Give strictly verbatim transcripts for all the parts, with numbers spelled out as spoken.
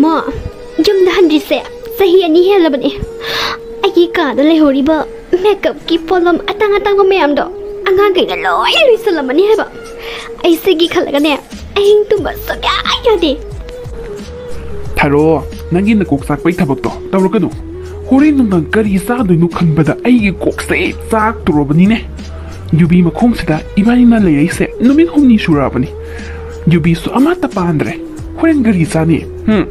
ꯑꯣ, ꯌꯨꯝꯗ ꯍꯟꯗ꯭ꯔꯤꯁꯦ ꯆꯍꯤ ꯑꯅꯤ ꯍꯦꯜꯂꯕꯅꯦ꯫ ꯑꯩꯒꯤ ꯀꯥꯗ ꯂꯩꯍꯧꯔꯤꯕ ꯃꯦꯀꯞꯀꯤ ꯄꯣꯠꯂꯝ ꯑꯇꯥꯡ ꯑꯇꯥꯡꯕ ꯃꯌꯥꯝꯗꯣ ꯑꯉꯥꯡꯈꯩꯅ ꯂꯣꯏ ꯂꯣꯏꯁꯜꯂꯝꯃꯅꯤ ꯍꯥꯏꯕ꯫ ꯑꯩ ꯁꯤꯒꯤ ꯈꯜꯂꯒꯅꯦ ꯑꯍꯤꯡ ꯇꯨꯝꯕ ꯁꯨꯡꯌꯥ ꯌꯥꯗꯦ꯫ ꯊꯔꯣ, ꯅꯪꯒꯤ ꯅꯀꯣꯛ ꯆꯥꯛꯄꯩ ꯊꯕꯛꯇꯣ ꯇꯧꯔꯛꯀꯅꯨ꯫ ꯍꯣꯔꯦꯟ ꯅꯨꯡꯗꯥꯡ ꯀꯔꯤ ꯆꯥꯗꯣꯏꯅꯣ ꯈꯟꯕꯗ ꯑꯩꯒꯤ ꯀꯣꯛꯁꯦ ꯆꯥꯛꯇꯣꯔꯕꯅꯤꯅꯦ꯫ ꯌꯨꯕꯤ ꯃꯈꯣꯡꯁꯤꯗ ꯏꯕꯥꯅꯤꯅ ꯂꯩꯔꯛꯏꯁꯦ ꯅꯨꯃꯤꯠ ꯍꯨꯝꯅꯤ ꯁꯨꯔꯛꯑꯕꯅꯤ꯫ ꯌꯨꯕꯤꯁꯨ ꯑꯃꯠꯇ ꯄꯥꯟꯗ꯭ꯔꯦ꯫ ꯍꯣꯔꯦꯟ ꯀꯔꯤ ꯆꯥꯅꯤ? ꯍꯨꯝ?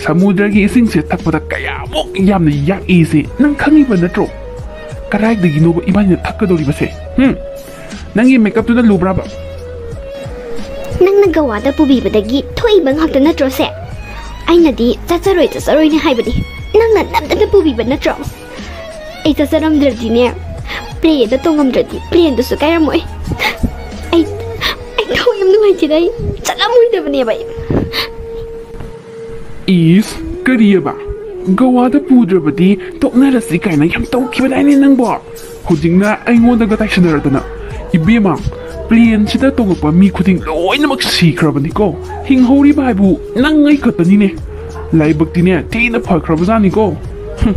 ꯁꯃꯨꯗ꯭ꯔꯒꯤ ꯏꯁꯤꯡꯁꯦ ꯊꯛꯄꯗ ꯀꯌꯥꯃꯨꯛ ꯌꯥꯝꯅ ꯌꯥꯛꯏꯁꯦ ꯅꯪ ꯈꯪꯉꯤꯕ ꯅꯠꯇ꯭ꯔꯣ? ꯀꯗꯥꯏꯗꯒꯤꯅꯣꯕ ꯏꯕꯥꯅꯤꯅ ꯊꯛꯀꯗꯧꯔꯤꯕꯁꯦ? ꯍꯨꯝ? ꯅꯪꯒꯤ ꯃꯦꯀꯞꯇꯨꯅ ꯂꯨꯕ꯭ꯔꯥꯕ? ꯅꯪꯅ ꯒꯋꯥꯗ ꯄꯨꯕꯤꯕꯗꯒꯤ ꯊꯣꯛꯏꯕ ꯉꯥꯛꯇ ꯅꯠꯇ꯭ꯔꯣ ꯁꯦ? ꯑꯩꯅꯗꯤ ꯆꯠꯆꯔꯣꯏ ꯆꯠꯆꯔꯣꯏꯅꯦ ꯍꯥꯏꯕꯅꯤ, ꯅꯪꯅ ꯅꯝꯗꯅ ꯄꯨꯕꯤꯕ ꯅꯠꯇ꯭ꯔꯣ? ꯑꯩ ꯆꯠꯆꯔꯝꯗ꯭ꯔꯗꯤꯅꯦ, ꯄ꯭ꯂꯦꯟꯗ ꯇꯣꯡꯉꯝꯗ꯭ꯔꯗꯤ ꯄ꯭ꯂꯦꯟꯗꯨꯁꯨ ꯀꯥꯏꯔꯝꯃꯣꯏ꯫ ꯑꯩ ꯑꯩ ꯊꯋꯥꯏ ꯌꯥꯝ ꯅꯨꯡꯉꯥꯏꯇꯦꯗ, ꯑꯩ ꯆꯠꯂꯝꯃꯣꯏꯗꯕꯅꯦꯕ ꯑꯩ꯫ ꯏꯁ, ꯀꯔꯤꯑꯕ? ꯒꯋꯥꯗ ꯄꯨꯗ꯭ꯔꯕꯗꯤ ꯇꯣꯛꯅꯔꯁꯤ ꯀꯥꯏꯅ ꯌꯥꯝ ꯇꯧꯈꯤꯕꯗꯥꯏꯅꯦ ꯅꯪꯕꯣ? ꯍꯧꯖꯤꯛꯅ ꯑꯩꯉꯣꯟꯗꯒ ꯇꯥꯏꯁꯟꯅꯔꯗꯅ꯫ ꯏꯕꯦꯝꯃ, ꯄ꯭ꯂꯦꯟꯁꯤꯗ ꯇꯣꯡꯉꯛꯄ ꯃꯤ ꯈꯨꯗꯤꯡ ꯂꯣꯏꯅꯃꯛ ꯁꯤꯈ꯭ꯔꯕꯅꯤꯀꯣ꯫ ꯍꯤꯡꯍꯧꯔꯤꯕ ꯍꯥꯏꯕꯨ ꯅꯪ ꯑꯩ ꯈꯛꯇꯅꯤꯅꯦ꯫ ꯂꯥꯏꯕꯛꯇꯤꯅꯦ ꯊꯤꯅ ꯐꯈ꯭ꯔꯕꯖꯥꯠꯅꯤꯀꯣ꯫ ꯍꯨꯝ꯫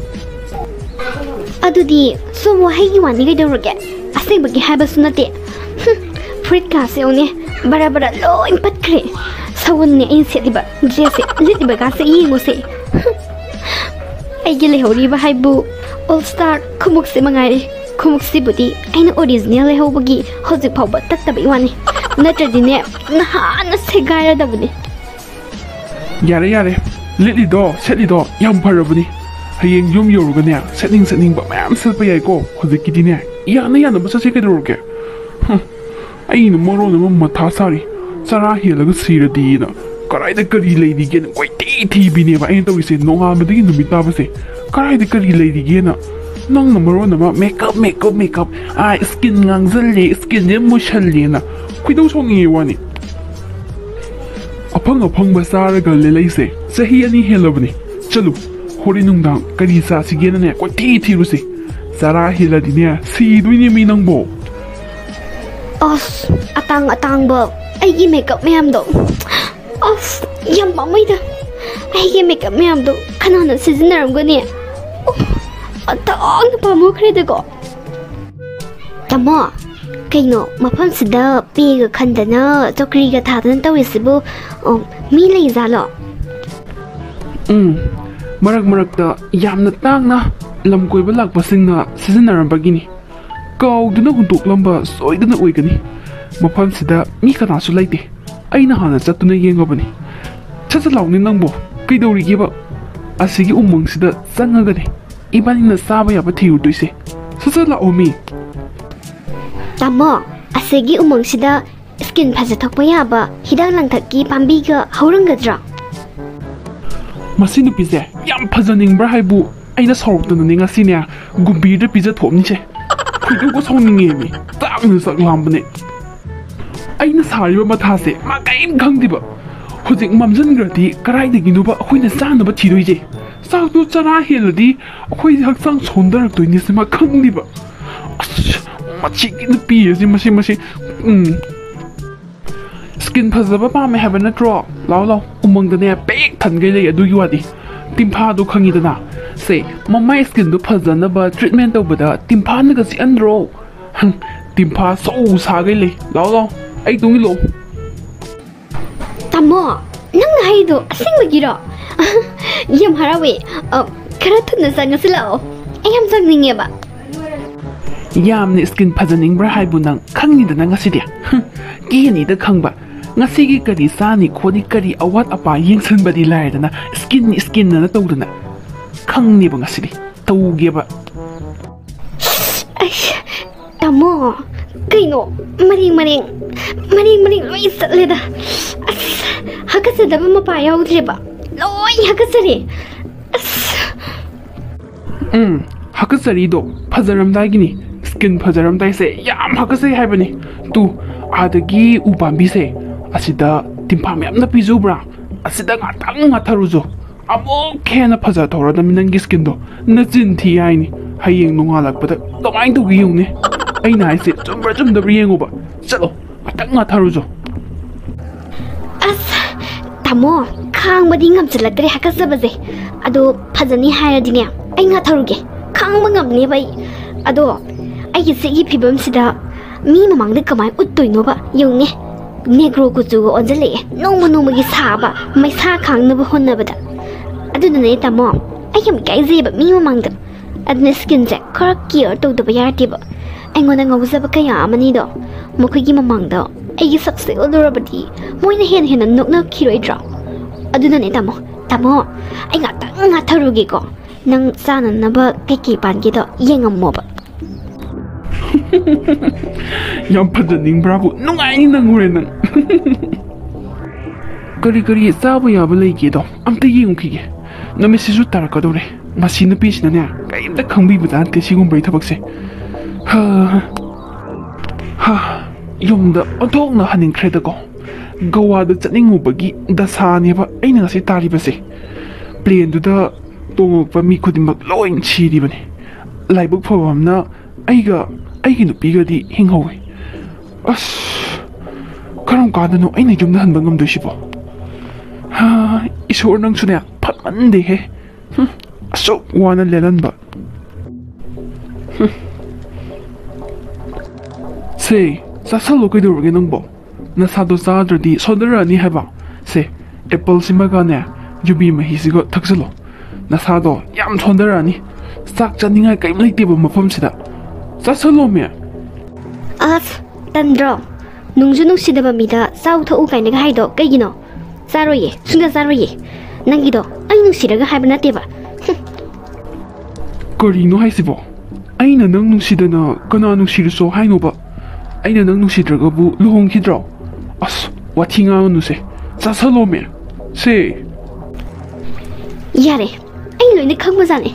ꯑꯗꯨꯗꯤ ꯁꯨꯝ ꯋꯥꯍꯩꯒꯤ ꯋꯥꯅꯤ ꯀꯩꯗꯧꯔꯒꯦ? ꯑꯁꯦꯡꯕꯒꯤ ꯍꯥꯏꯕꯁꯨ ꯅꯠꯇꯦ꯫ ꯍꯨꯝ, ꯐꯨꯔꯤꯠꯀꯥꯁꯦ ꯌꯦꯡꯉꯨꯅꯦ, ꯕꯔꯥ ꯕꯔꯥ ꯂꯣꯏ ꯄꯠꯈ꯭ꯔꯦ꯫ ꯁꯎꯟꯅꯦ ꯑꯩꯅ ꯁꯦꯠꯂꯤꯕ ꯗ꯭ꯔꯦꯁꯁꯦ, ꯂꯤꯠꯂꯤꯕꯒꯥꯁꯦ ꯌꯦꯡꯉꯨꯁꯦ꯫ ꯍꯨꯝ, ꯑꯩꯒꯤ ꯂꯩꯍꯧꯔꯤꯕ ꯍꯥꯏꯕꯨ ꯑꯣꯜ ꯁ꯭ꯇꯥꯔ ꯈꯨꯃꯨꯛꯁꯦ ꯃꯉꯥꯏꯔꯦ꯫ ꯈꯨꯃꯨꯛꯁꯤꯕꯨꯗꯤ ꯑꯩꯅ ꯑꯣꯔꯤꯖꯤꯅꯦꯜ ꯂꯩꯍꯧꯕꯒꯤ ꯍꯧꯖꯤꯛ ꯐꯥꯎꯕ ꯇꯠꯇꯕꯩ ꯋꯥꯅꯤ, ꯅꯠꯇ꯭ꯔꯗꯤꯅꯦ ꯅꯍꯥꯟꯅ ꯁꯦꯒꯥꯏꯔꯗꯕꯅꯦ꯫ ꯌꯥꯔꯦ ꯌꯥꯔꯦ, ꯂꯤꯠꯂꯤꯗꯣ ꯁꯦꯠꯂꯤꯗꯣ ꯌꯥꯝ ꯐꯔꯕꯅꯤ꯫ ꯍꯌꯦꯡ ꯌꯨꯝ ꯌꯧꯔꯒꯅꯦ ꯁꯦꯠꯅꯤꯡ ꯁꯦꯠꯅꯤꯡꯕ ꯃꯌꯥꯝ ꯁꯦꯠꯄ ꯌꯥꯏꯀꯣ꯫ ꯍꯧꯖꯤꯛꯀꯤꯗꯤꯅꯦ ꯌꯥꯅ ꯌꯥꯅꯕ ꯆꯠꯁꯦ ꯀꯩꯗꯧꯔꯒꯦ꯫ ꯍꯨꯝ, ꯑꯩꯅ ꯃꯔꯣꯟ ꯑꯃ ꯃꯊꯥ ꯁꯥꯔꯤ, ꯆꯔꯥ ꯍꯦꯜꯂꯒ ꯁꯤꯔꯗꯤꯅ꯫ ꯀꯗꯥꯏꯗ ꯀꯔꯤ ꯂꯩꯔꯤꯒꯦꯅ ꯀꯣꯏꯊꯤ ꯊꯤꯕꯤꯅꯦꯕ ꯑꯩꯅ ꯇꯧꯔꯤꯁꯦ ꯅꯣꯡꯉꯥꯟꯕꯗꯒꯤ ꯅꯨꯃꯤꯠ ꯇꯥꯕꯁꯦ꯫ ꯀꯗꯥꯏꯗ ꯀꯔꯤ ꯂꯩꯔꯤꯒꯦꯅ꯫ ꯅꯪꯅ ꯃꯔꯣꯟ ꯑꯃ ꯃꯦꯀꯞ ꯃꯦꯀꯞ ꯃꯦꯀꯞ, ꯑꯥ, ꯁ꯭ꯀꯤꯟ ꯉꯥꯡꯖꯜꯂꯦ, ꯁ꯭ꯀꯤꯟꯁꯦ ꯃꯨꯁꯜꯂꯦꯅ ꯈꯣꯏꯗꯧ ꯁꯥꯎꯅꯤꯡꯉꯤ ꯋꯥꯅꯤ꯫ ꯑꯐꯪ ꯑꯐꯪꯕ ꯆꯥꯔꯒ ꯂꯦꯜꯂꯛꯏꯁꯦ ꯆꯍꯤ ꯑꯅꯤ ꯍꯦꯜꯂꯕꯅꯤ꯫ ꯆꯠꯂꯨ, ꯍꯣꯔꯦꯟ ꯅꯨꯡꯗꯥꯡ ꯀꯔꯤ ꯆꯥꯁꯤꯒꯦꯅꯅꯦ ꯀꯣꯏꯊꯤ ꯊꯤꯔꯨꯁꯤ꯫ ꯆꯔꯥ ꯍꯦꯜꯂꯗꯤꯅꯦ ꯁꯤꯗꯣꯏꯅꯦ ꯃꯤ ꯅꯪꯕꯣ꯫ ꯑꯁ, ꯑꯇꯥꯡ ꯑꯇꯥꯡꯕ ꯑꯩꯒꯤ ꯃꯦꯀꯞ ꯃꯌꯥꯝꯗꯣ꯫ ꯑꯁ, ꯌꯥꯝ ꯄꯥꯝꯃꯨꯏꯗ꯫ ꯑꯩꯒꯤ ꯃꯦꯀꯞ ꯃꯌꯥꯝꯗꯣ ꯀꯅꯥꯅ ꯁꯤꯖꯤꯟꯅꯔꯝꯒꯅꯤ? ꯑꯣ, ꯑꯣꯟꯊꯣꯛꯅ ꯄꯥꯝꯃꯨꯈ꯭ꯔꯦꯗꯀꯣ꯫ ꯇꯥꯃꯣ, ꯀꯩꯅꯣ ꯃꯐꯝꯁꯤꯗ ꯄꯦꯒ ꯈꯟꯗꯅ ꯆꯧꯀ꯭ꯔꯤꯒ ꯊꯥꯗꯅ ꯇꯧꯔꯤꯁꯤꯕꯨ, ꯑꯣ, ꯃꯤ ꯂꯩꯖꯥꯠꯂꯣ? ꯎꯝ, ꯃꯔꯛ ꯃꯔꯛꯇ ꯌꯥꯝꯅ ꯇꯥꯡꯅ ꯂꯝ ꯀꯣꯏꯕ ꯂꯥꯛꯄꯁꯤꯡꯅ ꯁꯤꯖꯤꯟꯅꯔꯝꯕꯒꯤꯅꯤ꯫ ꯀꯥꯎꯗꯨꯅ ꯍꯨꯟꯗꯣꯛꯂꯝꯕ ꯁꯣꯏꯗꯅ ꯑꯣꯏꯒꯅꯤ꯫ ꯃꯐꯝꯁꯤꯗ ꯃꯤ ꯀꯅꯥꯁꯨ ꯂꯩꯇꯦ꯫ ꯑꯩꯅ ꯍꯥꯟꯅ ꯆꯠꯇꯨꯅ ꯌꯦꯡꯉꯕꯅꯤ꯫ ꯁꯠ ꯁꯠ ꯂꯥꯎꯅꯦ ꯅꯪꯕꯣ, ꯀꯩꯗꯧꯔꯤꯒꯦꯕ? ꯑꯁꯤꯒꯤ ꯎꯃꯪꯁꯤꯗ ꯆꯪꯉꯒꯅꯦ ꯏꯕꯥꯅꯤꯅ ꯆꯥꯕ ꯌꯥꯕ ꯊꯤꯔꯨꯗꯣꯏꯁꯦ꯫ ꯁꯠ ꯁꯠ ꯂꯥꯛꯑꯣ ꯃꯤ꯫ ꯇꯥꯃꯣ, ꯑꯁꯤꯒꯤ ꯎꯃꯪꯁꯤꯗ ꯁ꯭ꯀꯤꯟ ꯐꯖꯊꯣꯛꯄ ꯌꯥꯕ ꯍꯤꯗꯥꯛ ꯂꯥꯡꯊꯛꯀꯤ ꯄꯥꯝꯕꯤꯒ ꯍꯧꯔꯝꯒꯗ꯭ꯔꯣ? ꯃꯁꯤ ꯅꯨꯄꯤꯁꯦ ꯌꯥꯝ ꯐꯖꯅꯤꯡꯕ꯭ꯔꯥ ꯍꯥꯏꯕꯨ, ꯑꯩꯅ ꯁꯥꯎꯔꯛꯇꯅꯅꯦ ꯉꯁꯤꯅꯦ ꯒꯨꯝꯕꯤꯔꯗ ꯄꯤꯖꯊꯣꯛꯑꯝꯅꯤꯁꯦ꯫ ꯈꯣꯏꯗꯧꯒ ꯁꯥꯎꯅꯤꯡꯉꯦꯃꯤ, ꯆꯥꯛꯅ ꯆꯥꯛ ꯂꯥꯝꯕꯅꯦ꯫ ꯑꯩꯅ ꯁꯥꯔꯤꯕ ꯃꯊꯥꯁꯦ ꯃꯥ ꯀꯔꯤꯝ ꯈꯪꯗꯦꯕ꯫ ꯍꯧꯖꯤꯛ ꯃꯝꯁꯤꯟꯈ꯭ꯔꯗꯤ ꯀꯗꯥꯏꯗꯒꯤꯅꯣꯕ ꯑꯩꯈꯣꯏꯅ ꯆꯥꯅꯕ ꯊꯤꯗꯣꯏꯁꯦ? ꯆꯥꯛꯇꯨ ꯆꯔꯥ ꯍꯦꯜꯂꯗꯤ ꯑꯩꯈꯣꯏ ꯍꯛꯆꯥꯡ ꯁꯣꯟꯊꯔꯛꯇꯣꯏꯅꯤ ꯁꯤ ꯃꯥ ꯈꯪꯗꯦꯕ꯫ ꯑꯁ, ꯃꯁꯤꯒꯤ ꯅꯨꯄꯤ ꯑꯁꯤ, ꯃꯁꯤ, ꯃꯁꯤ, ꯎꯝ꯫ ꯁ꯭ꯀꯤꯟ ꯐꯖꯕ ꯄꯥꯝꯃꯦ ꯍꯥꯏꯕ ꯅꯠꯇ꯭ꯔꯣ? ꯂꯥꯎ ꯂꯥꯎ, ꯎꯃꯪꯗꯅꯦ ꯄꯤꯛ ꯊꯟꯒꯩ ꯂꯩ꯫ ꯑꯗꯨꯒꯤ ꯋꯥꯗꯤ ꯇꯤꯝꯐꯥꯗꯣ ꯈꯪꯉꯤꯗꯅ꯫ ꯁꯦ, ꯃꯃꯥꯏ ꯁ꯭ꯀꯤꯟꯗꯣ ꯐꯖꯅꯕ ꯇ꯭ꯔꯤꯠꯃꯦꯟ ꯇꯧꯕꯗ ꯇꯤꯝꯐꯥꯅꯒ ꯆꯤꯛꯍꯟꯗ꯭ꯔꯣ? ꯍꯝ, ꯇꯤꯝꯐꯥ ꯁꯧ ꯁꯥꯒꯩ ꯂꯩ꯫ ꯂꯥꯎ ꯂꯥꯎ, ꯑꯩ ꯇꯨꯡ ꯏꯜꯂꯛꯑꯣ꯫ ꯇꯥꯃꯣ, ꯅꯪꯅ ꯍꯥꯏꯗꯣ ꯑꯁꯦꯡꯕꯒꯤꯔꯣ? ꯌꯥꯝ ꯍꯔꯥꯎꯋꯦ꯫ ꯑ, ꯈꯔ ꯊꯨꯅ ꯆꯪꯉꯁꯤ ꯂꯥꯛꯑꯣ, ꯑꯩ ꯌꯥꯝ ꯆꯪꯅꯤꯡꯉꯦꯕ꯫ ꯌꯥꯝꯅ ꯁ꯭ꯀꯤꯟ ꯐꯖꯅꯤꯡꯕ꯭ꯔꯥ ꯍꯥꯏꯕꯨ ꯅꯪ ꯈꯪꯉꯤꯗꯅ ꯉꯁꯤꯗꯤ꯫ ꯍꯝ, ꯀꯦꯅꯤꯗ ꯈꯪꯕ꯫ ꯉꯁꯤꯒꯤ ꯀꯔꯤ ꯆꯥꯅꯤ ꯈꯣꯠꯅꯤ, ꯀꯔꯤ ꯑꯋꯥꯠ ꯑꯄꯥ ꯌꯦꯡꯁꯤꯟꯕꯗꯤ ꯂꯥꯏꯔꯗꯅ, ꯁ꯭ꯀꯤꯟ ꯁ꯭ꯀꯤꯟꯅ ꯇꯧꯗꯅ ꯈꯪꯅꯦꯕ ꯉꯁꯤꯗꯤ꯫ ꯇꯧꯒꯦꯕ꯫ ꯑꯩꯁ, ꯇꯥꯃꯣ, ꯀꯩꯅꯣ ꯃꯔꯦꯡ ꯃꯔꯦꯡ, ꯃꯔꯦꯡ ꯃꯔꯦꯡ ꯂꯣꯏ ꯆꯠꯂꯦꯗ꯫ ꯑꯁ, ꯍꯥꯀꯠꯆꯗꯕ ꯃꯄꯥ ꯌꯥꯎꯗ꯭ꯔꯦꯕ, ꯂꯣꯏ ꯍꯥꯀꯠꯆꯔꯦ꯫ ꯑꯁ꯫ ꯎꯝ, ꯍꯥꯀꯠꯆꯔꯤꯗꯣ ꯐꯖꯔꯝꯗꯥꯏꯒꯤꯅꯤ꯫ ꯁ꯭ꯀꯤꯟ ꯐꯖꯔꯝꯗꯥꯏꯁꯦ ꯌꯥꯝ ꯍꯥꯀꯠꯆꯩ ꯍꯥꯏꯕꯅꯤ꯫ ꯇꯨ, ꯑꯥꯗꯒꯤ ꯎ ꯄꯥꯝꯕꯤꯁꯦ, ꯑꯁꯤꯗ ꯇꯤꯝꯐꯥ ꯃꯌꯥꯝ ꯅꯞꯄꯤꯁꯦ ꯎꯕ꯭ꯔꯥ? ꯑꯁꯤꯗ ꯉꯥꯛꯇꯪ ꯉꯥꯊꯔꯨꯆꯣ꯫ ꯑꯃꯨꯛ ꯍꯦꯟꯅ ꯐꯖꯊꯣꯔꯗꯝꯅꯤ ꯅꯪꯒꯤ ꯁ꯭ꯀꯤꯟꯗꯣ꯫ ꯅꯆꯤꯟ ꯊꯤ ꯍꯥꯏꯅꯤ꯫ ꯍꯌꯦꯡ ꯅꯣꯡꯉꯥꯜꯂꯛꯄꯗ ꯀꯃꯥꯏꯅ ꯇꯧꯒꯦ ꯌꯦꯡꯉꯨꯅꯦ꯫ ꯑꯩꯅ ꯍꯥꯏꯁꯦ ꯆꯨꯝꯕ꯭ꯔꯥ ꯆꯨꯝꯗꯕ꯭ꯔꯥ ꯌꯦꯡꯉꯣꯕ꯫ ꯆꯠꯂꯣ, ꯉꯥꯛꯇꯪ ꯉꯥꯊꯔꯨꯆꯣ꯫ ꯑꯁ, ꯇꯥꯃꯣ, ꯈꯥꯡꯕꯗꯤ ꯉꯝꯁꯤꯜꯂꯛꯇ꯭ꯔꯦ ꯍꯥꯀꯠꯆꯕꯁꯦ꯫ ꯑꯗꯣ ꯐꯖꯅꯤ ꯍꯥꯏꯔꯗꯤꯅꯦ, ꯑꯩ ꯉꯥꯊꯧꯔꯨꯒꯦ꯫ ꯈꯥꯡꯕ ꯉꯝꯅꯦꯕ ꯑꯩ꯫ ꯑꯗꯣ ꯑꯩꯒꯤ ꯁꯤꯒꯤ ꯐꯤꯕꯝꯁꯤꯗ ꯃꯤ ꯃꯃꯥꯡꯗ ꯀꯃꯥꯏꯅ ꯎꯠꯇꯣꯏꯅꯣꯕ? ꯌꯦꯡꯉꯨꯅꯦ, ꯅꯦꯒ꯭ꯔꯣ ꯀꯨꯆꯨꯒ ꯑꯣꯟꯁꯤꯜꯂꯛꯑꯦ, ꯅꯣꯡꯃ ꯅꯣꯡꯃꯒꯤ ꯁꯥꯕ ꯃꯩꯁꯥ ꯈꯥꯡꯅꯕ ꯍꯣꯠꯅꯕꯗ꯫ ꯑꯗꯨꯅꯅꯦ ꯇꯥꯃꯣ, ꯑꯩ ꯌꯥꯝ ꯏꯀꯥꯏꯖꯩꯌꯦꯕ ꯃꯤ ꯃꯃꯥꯡꯗ꯫ ꯑꯗꯨꯅ ꯁ꯭ꯀꯤꯟꯁꯦ ꯈꯔ ꯀꯤꯌꯔ ꯇꯧꯗꯕ ꯌꯥꯗꯦꯕ꯫ ꯑꯩꯉꯣꯟꯗ ꯉꯥꯎꯖꯕ ꯀꯌꯥ ꯑꯃꯅꯤꯗꯣ, ꯃꯈꯣꯏꯒꯤ ꯃꯃꯥꯡꯗ ꯑꯩꯒꯤ ꯁꯛꯁꯦ ꯎꯠꯂꯨꯔꯕꯗꯤ ꯃꯣꯏꯅ ꯍꯦꯟꯅ ꯍꯦꯟꯅ ꯅꯣꯛꯅꯈꯤꯔꯣꯏꯗ꯭ꯔꯣ? ꯑꯗꯨꯅꯅꯦ ꯇꯥꯃꯣ, ꯇꯥꯃꯣ, ꯑꯩ ꯉꯥꯛꯇꯪ ꯉꯥꯊꯔꯨꯒꯦꯀꯣ꯫ ꯅꯪ ꯆꯥꯅꯅꯕ ꯀꯩꯀꯩ ꯄꯥꯟꯒꯦꯗꯣ ꯌꯦꯡꯉꯝꯃꯣꯕ꯫ ꯌꯥꯝ ꯐꯖꯅꯤꯡꯕ꯭ꯔꯥꯕꯨ? ꯅꯨꯡꯉꯥꯏꯅꯤ ꯅꯪ ꯍꯣꯔꯦꯟ ꯅꯪ꯫ ꯀꯔꯤ ꯀꯔꯤ ꯆꯥꯕ ꯌꯥꯕ ꯂꯩꯒꯦꯗꯣ ꯑꯝꯇ ꯌꯦꯡꯉꯨꯈꯤꯒꯦ꯫ ꯅꯨꯃꯤꯠꯁꯤꯁꯨ ꯇꯥꯔꯛꯀꯗꯧꯔꯦ꯫ ꯃꯁꯤ ꯅꯨꯄꯤꯁꯤꯅꯅꯦ ꯀꯔꯤꯝꯇ ꯈꯪꯕꯤꯕꯖꯥꯠ ꯅꯠꯇꯦ ꯁꯤꯒꯨꯝꯕꯒꯤ ꯊꯕꯛꯁꯦ꯫ ꯍꯥ, ꯍꯥ, ꯌꯨꯝꯗ ꯑꯣꯟꯊꯣꯛꯅ ꯍꯟꯅꯤꯡꯈ꯭ꯔꯦꯗꯀꯣ꯫ ꯒꯋꯥꯗ ꯆꯠꯅꯤꯡꯉꯨꯕꯒꯤ ꯗꯁꯥꯅꯦꯕ ꯑꯩꯅ ꯉꯁꯤ ꯇꯥꯔꯤꯕꯁꯦ꯫ ꯄ꯭ꯂꯦꯟꯗꯨꯗ ꯇꯣꯡꯉꯛꯄ ꯃꯤ ꯈꯨꯗꯤꯡꯃꯛ ꯂꯣꯏ ꯁꯤꯔꯤꯕꯅꯤ꯫ ꯂꯥꯏꯕꯛ ꯐꯕ ꯑꯃꯅ ꯑꯩꯒ ꯑꯩꯒꯤ ꯅꯨꯄꯤꯒꯗꯤ ꯍꯤꯡꯍꯧꯋꯤ꯫ ꯑꯁ, ꯀꯔꯝ ꯀꯥꯟꯗꯅꯣ ꯑꯩꯅ ꯌꯨꯝꯗ ꯍꯟꯕ ꯉꯝꯗꯣꯏꯁꯤꯕꯣ? ꯍꯥ, ꯏꯁꯣꯔ ꯅꯪꯁꯨꯅꯦ ꯐꯠꯃꯟꯗꯦꯍꯦ꯫ ꯍꯨꯝ, ꯑꯁꯨꯛ ꯋꯥꯅ ꯂꯦꯜꯍꯟꯕ꯫ ꯍꯨꯝ꯫ ꯁꯦ, ꯆꯥꯁꯜꯂꯣ, ꯀꯩꯗꯧꯔꯒꯦ ꯅꯪꯕꯣ? ꯅꯁꯥꯗꯣ ꯆꯥꯗ꯭ꯔꯗꯤ ꯁꯣꯟꯊꯔꯛꯑꯅꯤ ꯍꯥꯏꯕ꯫ ꯁꯦ, ꯑꯦꯄꯜꯁꯤꯃꯒꯅꯦ ꯌꯨꯕꯤ ꯃꯍꯤꯁꯤꯒ ꯊꯛꯆꯜꯂꯣ꯫ ꯅꯁꯥꯗꯣ ꯌꯥꯝ ꯁꯣꯟꯊꯔꯛꯑꯅꯤ꯫ ꯆꯥꯛ ꯆꯥꯅꯤꯡꯉꯥꯏ ꯀꯔꯤꯝ ꯂꯩꯇꯦꯕ ꯃꯐꯝꯁꯤꯗ꯫ ꯆꯥꯁꯜꯂꯣꯃꯦ꯫ ꯑꯁ, ꯇꯟꯗ꯭ꯔꯣ? ꯅꯨꯡꯁꯨ ꯅꯨꯡꯁꯤꯗꯕ ꯃꯤꯗ ꯆꯥꯎ ꯊꯛꯎ ꯀꯥꯏꯅꯒ ꯍꯥꯏꯗꯣ ꯀꯩꯒꯤꯅꯣ? ꯆꯥꯔꯣꯏꯌꯦ, ꯁꯨꯡꯆꯥ ꯆꯥꯔꯣꯏꯌꯦ꯫ ꯅꯪꯒꯤꯗꯣ ꯑꯩ ꯅꯨꯡꯁꯤꯔꯒ ꯍꯥꯏꯕ ꯅꯠꯇꯦꯕ꯫ ꯍꯨꯝ꯫ ꯀꯔꯤꯅꯣ ꯍꯥꯏꯁꯤꯕꯣ? ꯑꯩꯅ ꯅꯪ ꯅꯨꯡꯁꯤꯗꯅ ꯀꯅꯥ ꯅꯨꯡꯁꯤꯔꯨꯆꯣ ꯍꯥꯏꯅꯣꯕ? ꯑꯩꯅ ꯅꯪ ꯅꯨꯡꯁꯤꯗ꯭ꯔꯒꯕꯨ ꯂꯨꯍꯣꯡꯈꯤꯗ꯭ꯔꯣ? ꯑꯁ, ꯋꯥꯊꯤ ꯉꯥꯡꯉꯅꯨꯁꯦ꯫ ꯆꯥꯁꯜꯂꯣꯃꯦ꯫ ꯁꯦ꯫ ꯌꯥꯔꯦ, ꯑꯩ ꯂꯣꯏꯅ ꯈꯪꯕꯖꯥꯠꯅꯦ꯫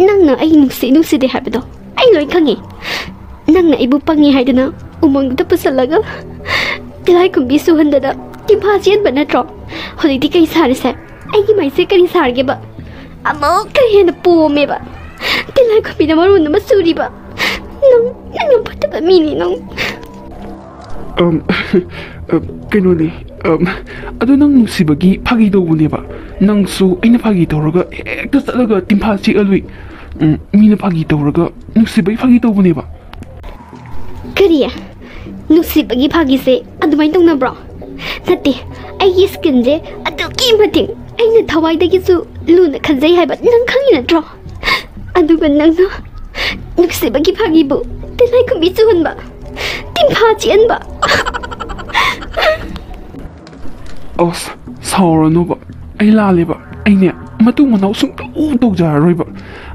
ꯅꯪꯅ ꯑꯩ ꯅꯨꯡꯁꯤ ꯅꯨꯡꯁꯤꯗꯦ ꯍꯥꯏꯕꯗꯣ ꯑꯩ ꯂꯣꯏ ꯈꯪꯉꯦ꯫ ꯅꯪꯅ ꯑꯩꯕꯨ ꯄꯪꯉꯦ ꯍꯥꯏꯗꯅ ꯎꯃꯪꯗꯨꯗ ꯄꯨꯁꯜꯂꯒ ꯇꯤꯜꯍꯥꯏꯈꯨꯝꯕꯤ ꯆꯨꯍꯟꯗꯅ ꯇꯤꯝꯐꯥ ꯆꯦꯟꯕ ꯅꯠꯇ꯭ꯔꯣ? ꯍꯧꯖꯤꯛꯇꯤ ꯀꯩ ꯁꯥꯔꯤꯁꯦ? ꯑꯩꯒꯤ ꯃꯥꯏꯁꯦ ꯀꯔꯤ ꯁꯥꯔꯒꯦꯕ? ꯑꯃꯨꯛꯀ ꯍꯦꯟꯅ ꯄꯣꯝꯃꯦꯕ꯫ ꯇꯤꯜꯍꯥꯏꯈꯨꯝꯕꯤꯅ ꯃꯔꯣꯟ ꯑꯃ ꯆꯨꯔꯤꯕ꯫ ꯅꯪ, ꯅꯪ ꯌꯥꯝ ꯐꯠꯇꯕ ꯃꯤꯅꯤ ꯅꯪ꯫ ꯑꯝ, ꯑ, ꯀꯩꯅꯣꯅꯦ, ꯑꯝ, ꯑꯗꯨ ꯅꯪ ꯅꯨꯡꯁꯤꯕꯒꯤ ꯐꯥꯒꯤ ꯇꯧꯕꯅꯦꯕ꯫ ꯅꯪꯁꯨ ꯑꯩꯅ ꯐꯥꯒꯤ ꯇꯧꯔꯒ ꯍꯦꯛꯇ ꯆꯠꯂꯒ ꯇꯤꯟꯐꯥ ꯆꯤꯛꯍꯜꯂꯨꯏ꯫ ꯎꯝ, ꯃꯤꯅ ꯐꯥꯒꯤ ꯇꯧꯔꯒ ꯅꯨꯡꯁꯤꯕꯒꯤ ꯐꯥꯒꯤ ꯇꯧꯕꯅꯦꯕ꯫ ꯀꯔꯤ? ꯅꯨꯡꯁꯤꯕꯒꯤ ꯐꯥꯒꯤꯁꯦ ꯑꯗꯨꯃꯥꯏꯅ ꯇꯧꯅꯕ꯭ꯔꯣ? ꯅꯠꯇꯦ, ꯑꯩꯒꯤ ꯁ꯭ꯀꯤꯟꯁꯦ ꯑꯗꯨꯛꯀꯤ ꯃꯇꯤꯛ ꯑꯩꯅ ꯊꯋꯥꯏꯗꯒꯤꯁꯨ ꯂꯨꯅ ꯈꯟꯖꯩ ꯍꯥꯏꯕ ꯅꯪ ꯈꯪꯉꯤ ꯅꯠꯇ꯭ꯔꯣ? ꯑꯗꯨꯒ ꯅꯪꯅ ꯅꯨꯡꯁꯤꯕꯒꯤ ꯐꯥꯒꯤꯕꯨ ꯇꯤꯜꯂꯥꯏꯈꯨꯝꯕꯤ ꯆꯨꯍꯟꯕ, ꯇꯤꯟꯐꯥ ꯆꯤꯛꯍꯟꯕ꯫ ꯑꯁ, ꯁꯥꯎꯔꯅꯨꯕ, ꯑꯩ ꯂꯥꯜꯂꯦꯕ꯫ ꯑꯩꯅꯦ ꯃꯇꯨꯡ ꯃꯅꯥꯎ ꯁꯨꯡꯇꯧ ꯇꯧꯖꯔꯔꯣꯏꯕ꯫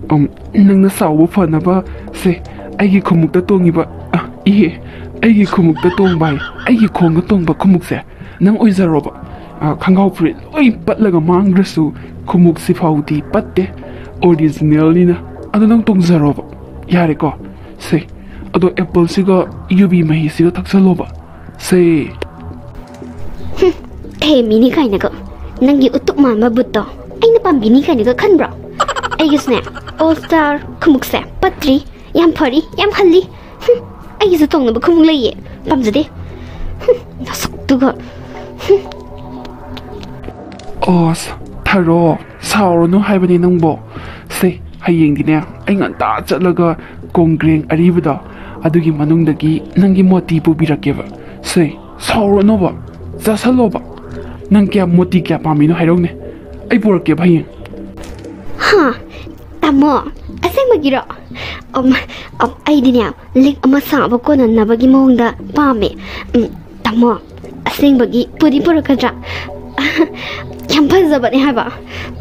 ꯑꯝ, ꯅꯪꯅ ꯁꯥꯎꯕ ꯐꯅꯕ ꯁꯦ, ꯑꯩꯒꯤ ꯈꯨꯃꯨꯛꯇ ꯇꯣꯡꯉꯤꯕ, ꯑ, ꯏꯍꯦ, ꯑꯩꯒꯤ ꯈꯨꯃꯨꯛꯇ ꯇꯣꯡꯕ ꯍꯥꯏ, ꯑꯩꯒꯤ ꯈꯣꯡꯗ ꯇꯣꯡꯕ ꯈꯨꯃꯨꯛꯁꯦ ꯅꯪ ꯑꯣꯏꯖꯔꯣꯕ꯫ ꯑ, ꯈꯣꯡꯒ꯭ꯔꯥꯎ ꯐꯨꯔꯤꯠ ꯂꯣꯏ ꯄꯠꯂꯒ ꯃꯥꯡꯈ꯭ꯔꯁꯨ ꯈꯨꯃꯨꯛꯁꯤ ꯐꯥꯎꯗꯤ ꯄꯠꯇꯦ, ꯑꯣꯔꯤꯖꯤꯅꯦꯜꯅꯤꯅ꯫ ꯑꯗꯣ ꯅꯪ ꯇꯣꯡꯖꯔꯣꯕ, ꯌꯥꯔꯦꯀꯣ? ꯁꯦ, ꯑꯗꯣ ꯑꯦꯄꯜꯁꯤꯒ ꯌꯨꯕꯤ ꯃꯍꯤꯁꯤꯒ ꯊꯛꯆꯜꯂꯣꯕ꯫ ꯁꯦ꯫ ꯍꯨꯝ, ꯊꯦꯝꯃꯤꯅꯤ ꯀꯥꯏꯅꯒ꯫ ꯅꯪꯒꯤ ꯎꯇꯨꯞ ꯃꯥꯟꯕ ꯕꯨꯠꯇꯣ ꯑꯩꯅ ꯄꯥꯝꯕꯤꯅꯤ ꯀꯥꯏꯅꯒ ꯈꯟꯕ꯭ꯔꯣ? ꯑꯩꯒꯤꯁꯨꯅꯦ, ꯑꯣꯜ ꯁ꯭ꯇꯥꯔ ꯈꯨꯃꯨꯛꯁꯦ ꯄꯠꯇ꯭ꯔꯤ, ꯌꯥꯝ ꯐꯔꯤ, ꯌꯥꯝ ꯍꯜꯂꯤ꯫ ꯍꯨꯝ, ꯑꯩꯒꯤꯁꯨ ꯇꯣꯡꯅꯕ ꯈꯨꯃꯨꯛ ꯂꯩꯌꯦ, ꯄꯥꯝꯖꯗꯦ꯫ ꯍꯨꯝ, ꯅꯁꯛꯇꯨꯒ꯫ ꯍꯨꯝ꯫ ꯑꯣꯁ, ꯊꯔꯣ, ꯁꯥꯎꯔꯅꯨ ꯍꯥꯏꯕꯅꯦ ꯅꯪꯕꯣ꯫ ꯁꯦ, ꯍꯌꯦꯡꯗꯤꯅꯦ ꯑꯩ ꯉꯟꯇꯥ ꯆꯠꯂꯒ ꯀꯣꯡꯒ꯭ꯔꯦꯡ ꯑꯔꯤꯕꯗꯣ, ꯑꯗꯨꯒꯤ ꯃꯅꯨꯡꯗꯒꯤ ꯅꯪꯒꯤ ꯃꯣꯇꯤ ꯄꯨꯕꯤꯔꯛꯀꯦꯕ꯫ ꯁꯦ, ꯁꯥꯎꯔꯅꯣꯕ, ꯆꯥꯁꯜꯂꯣꯕ꯫ ꯅꯪ ꯀꯌꯥ, ꯃꯣꯇꯤ ꯀꯌꯥ ꯄꯥꯝꯃꯤꯅꯣ ꯍꯥꯏꯔꯛꯎꯅꯦ, ꯑꯩ ꯄꯨꯔꯛꯀꯦꯕ ꯍꯌꯦꯡ꯫ ꯍꯥ? ꯇꯥꯃꯣ, ꯑꯁꯦꯡꯕꯒꯤꯔꯣ? ꯑꯝ, ꯑꯝ, ꯑꯩꯗꯤꯅꯦ, ꯂꯤꯛ ꯑꯃ ꯁꯥꯕ ꯀꯣꯟꯅꯅꯕꯒꯤ ꯃꯑꯣꯡꯗ ꯄꯥꯝꯃꯦ꯫ ꯎꯝ, ꯇꯥꯃꯣ, ꯑꯁꯦꯡꯕꯒꯤ ꯄꯨꯗꯤ ꯄꯨꯔꯛꯀꯗ꯭ꯔꯥ? ꯌꯥꯝ ꯐꯖꯕꯅꯦ ꯍꯥꯏꯕ꯫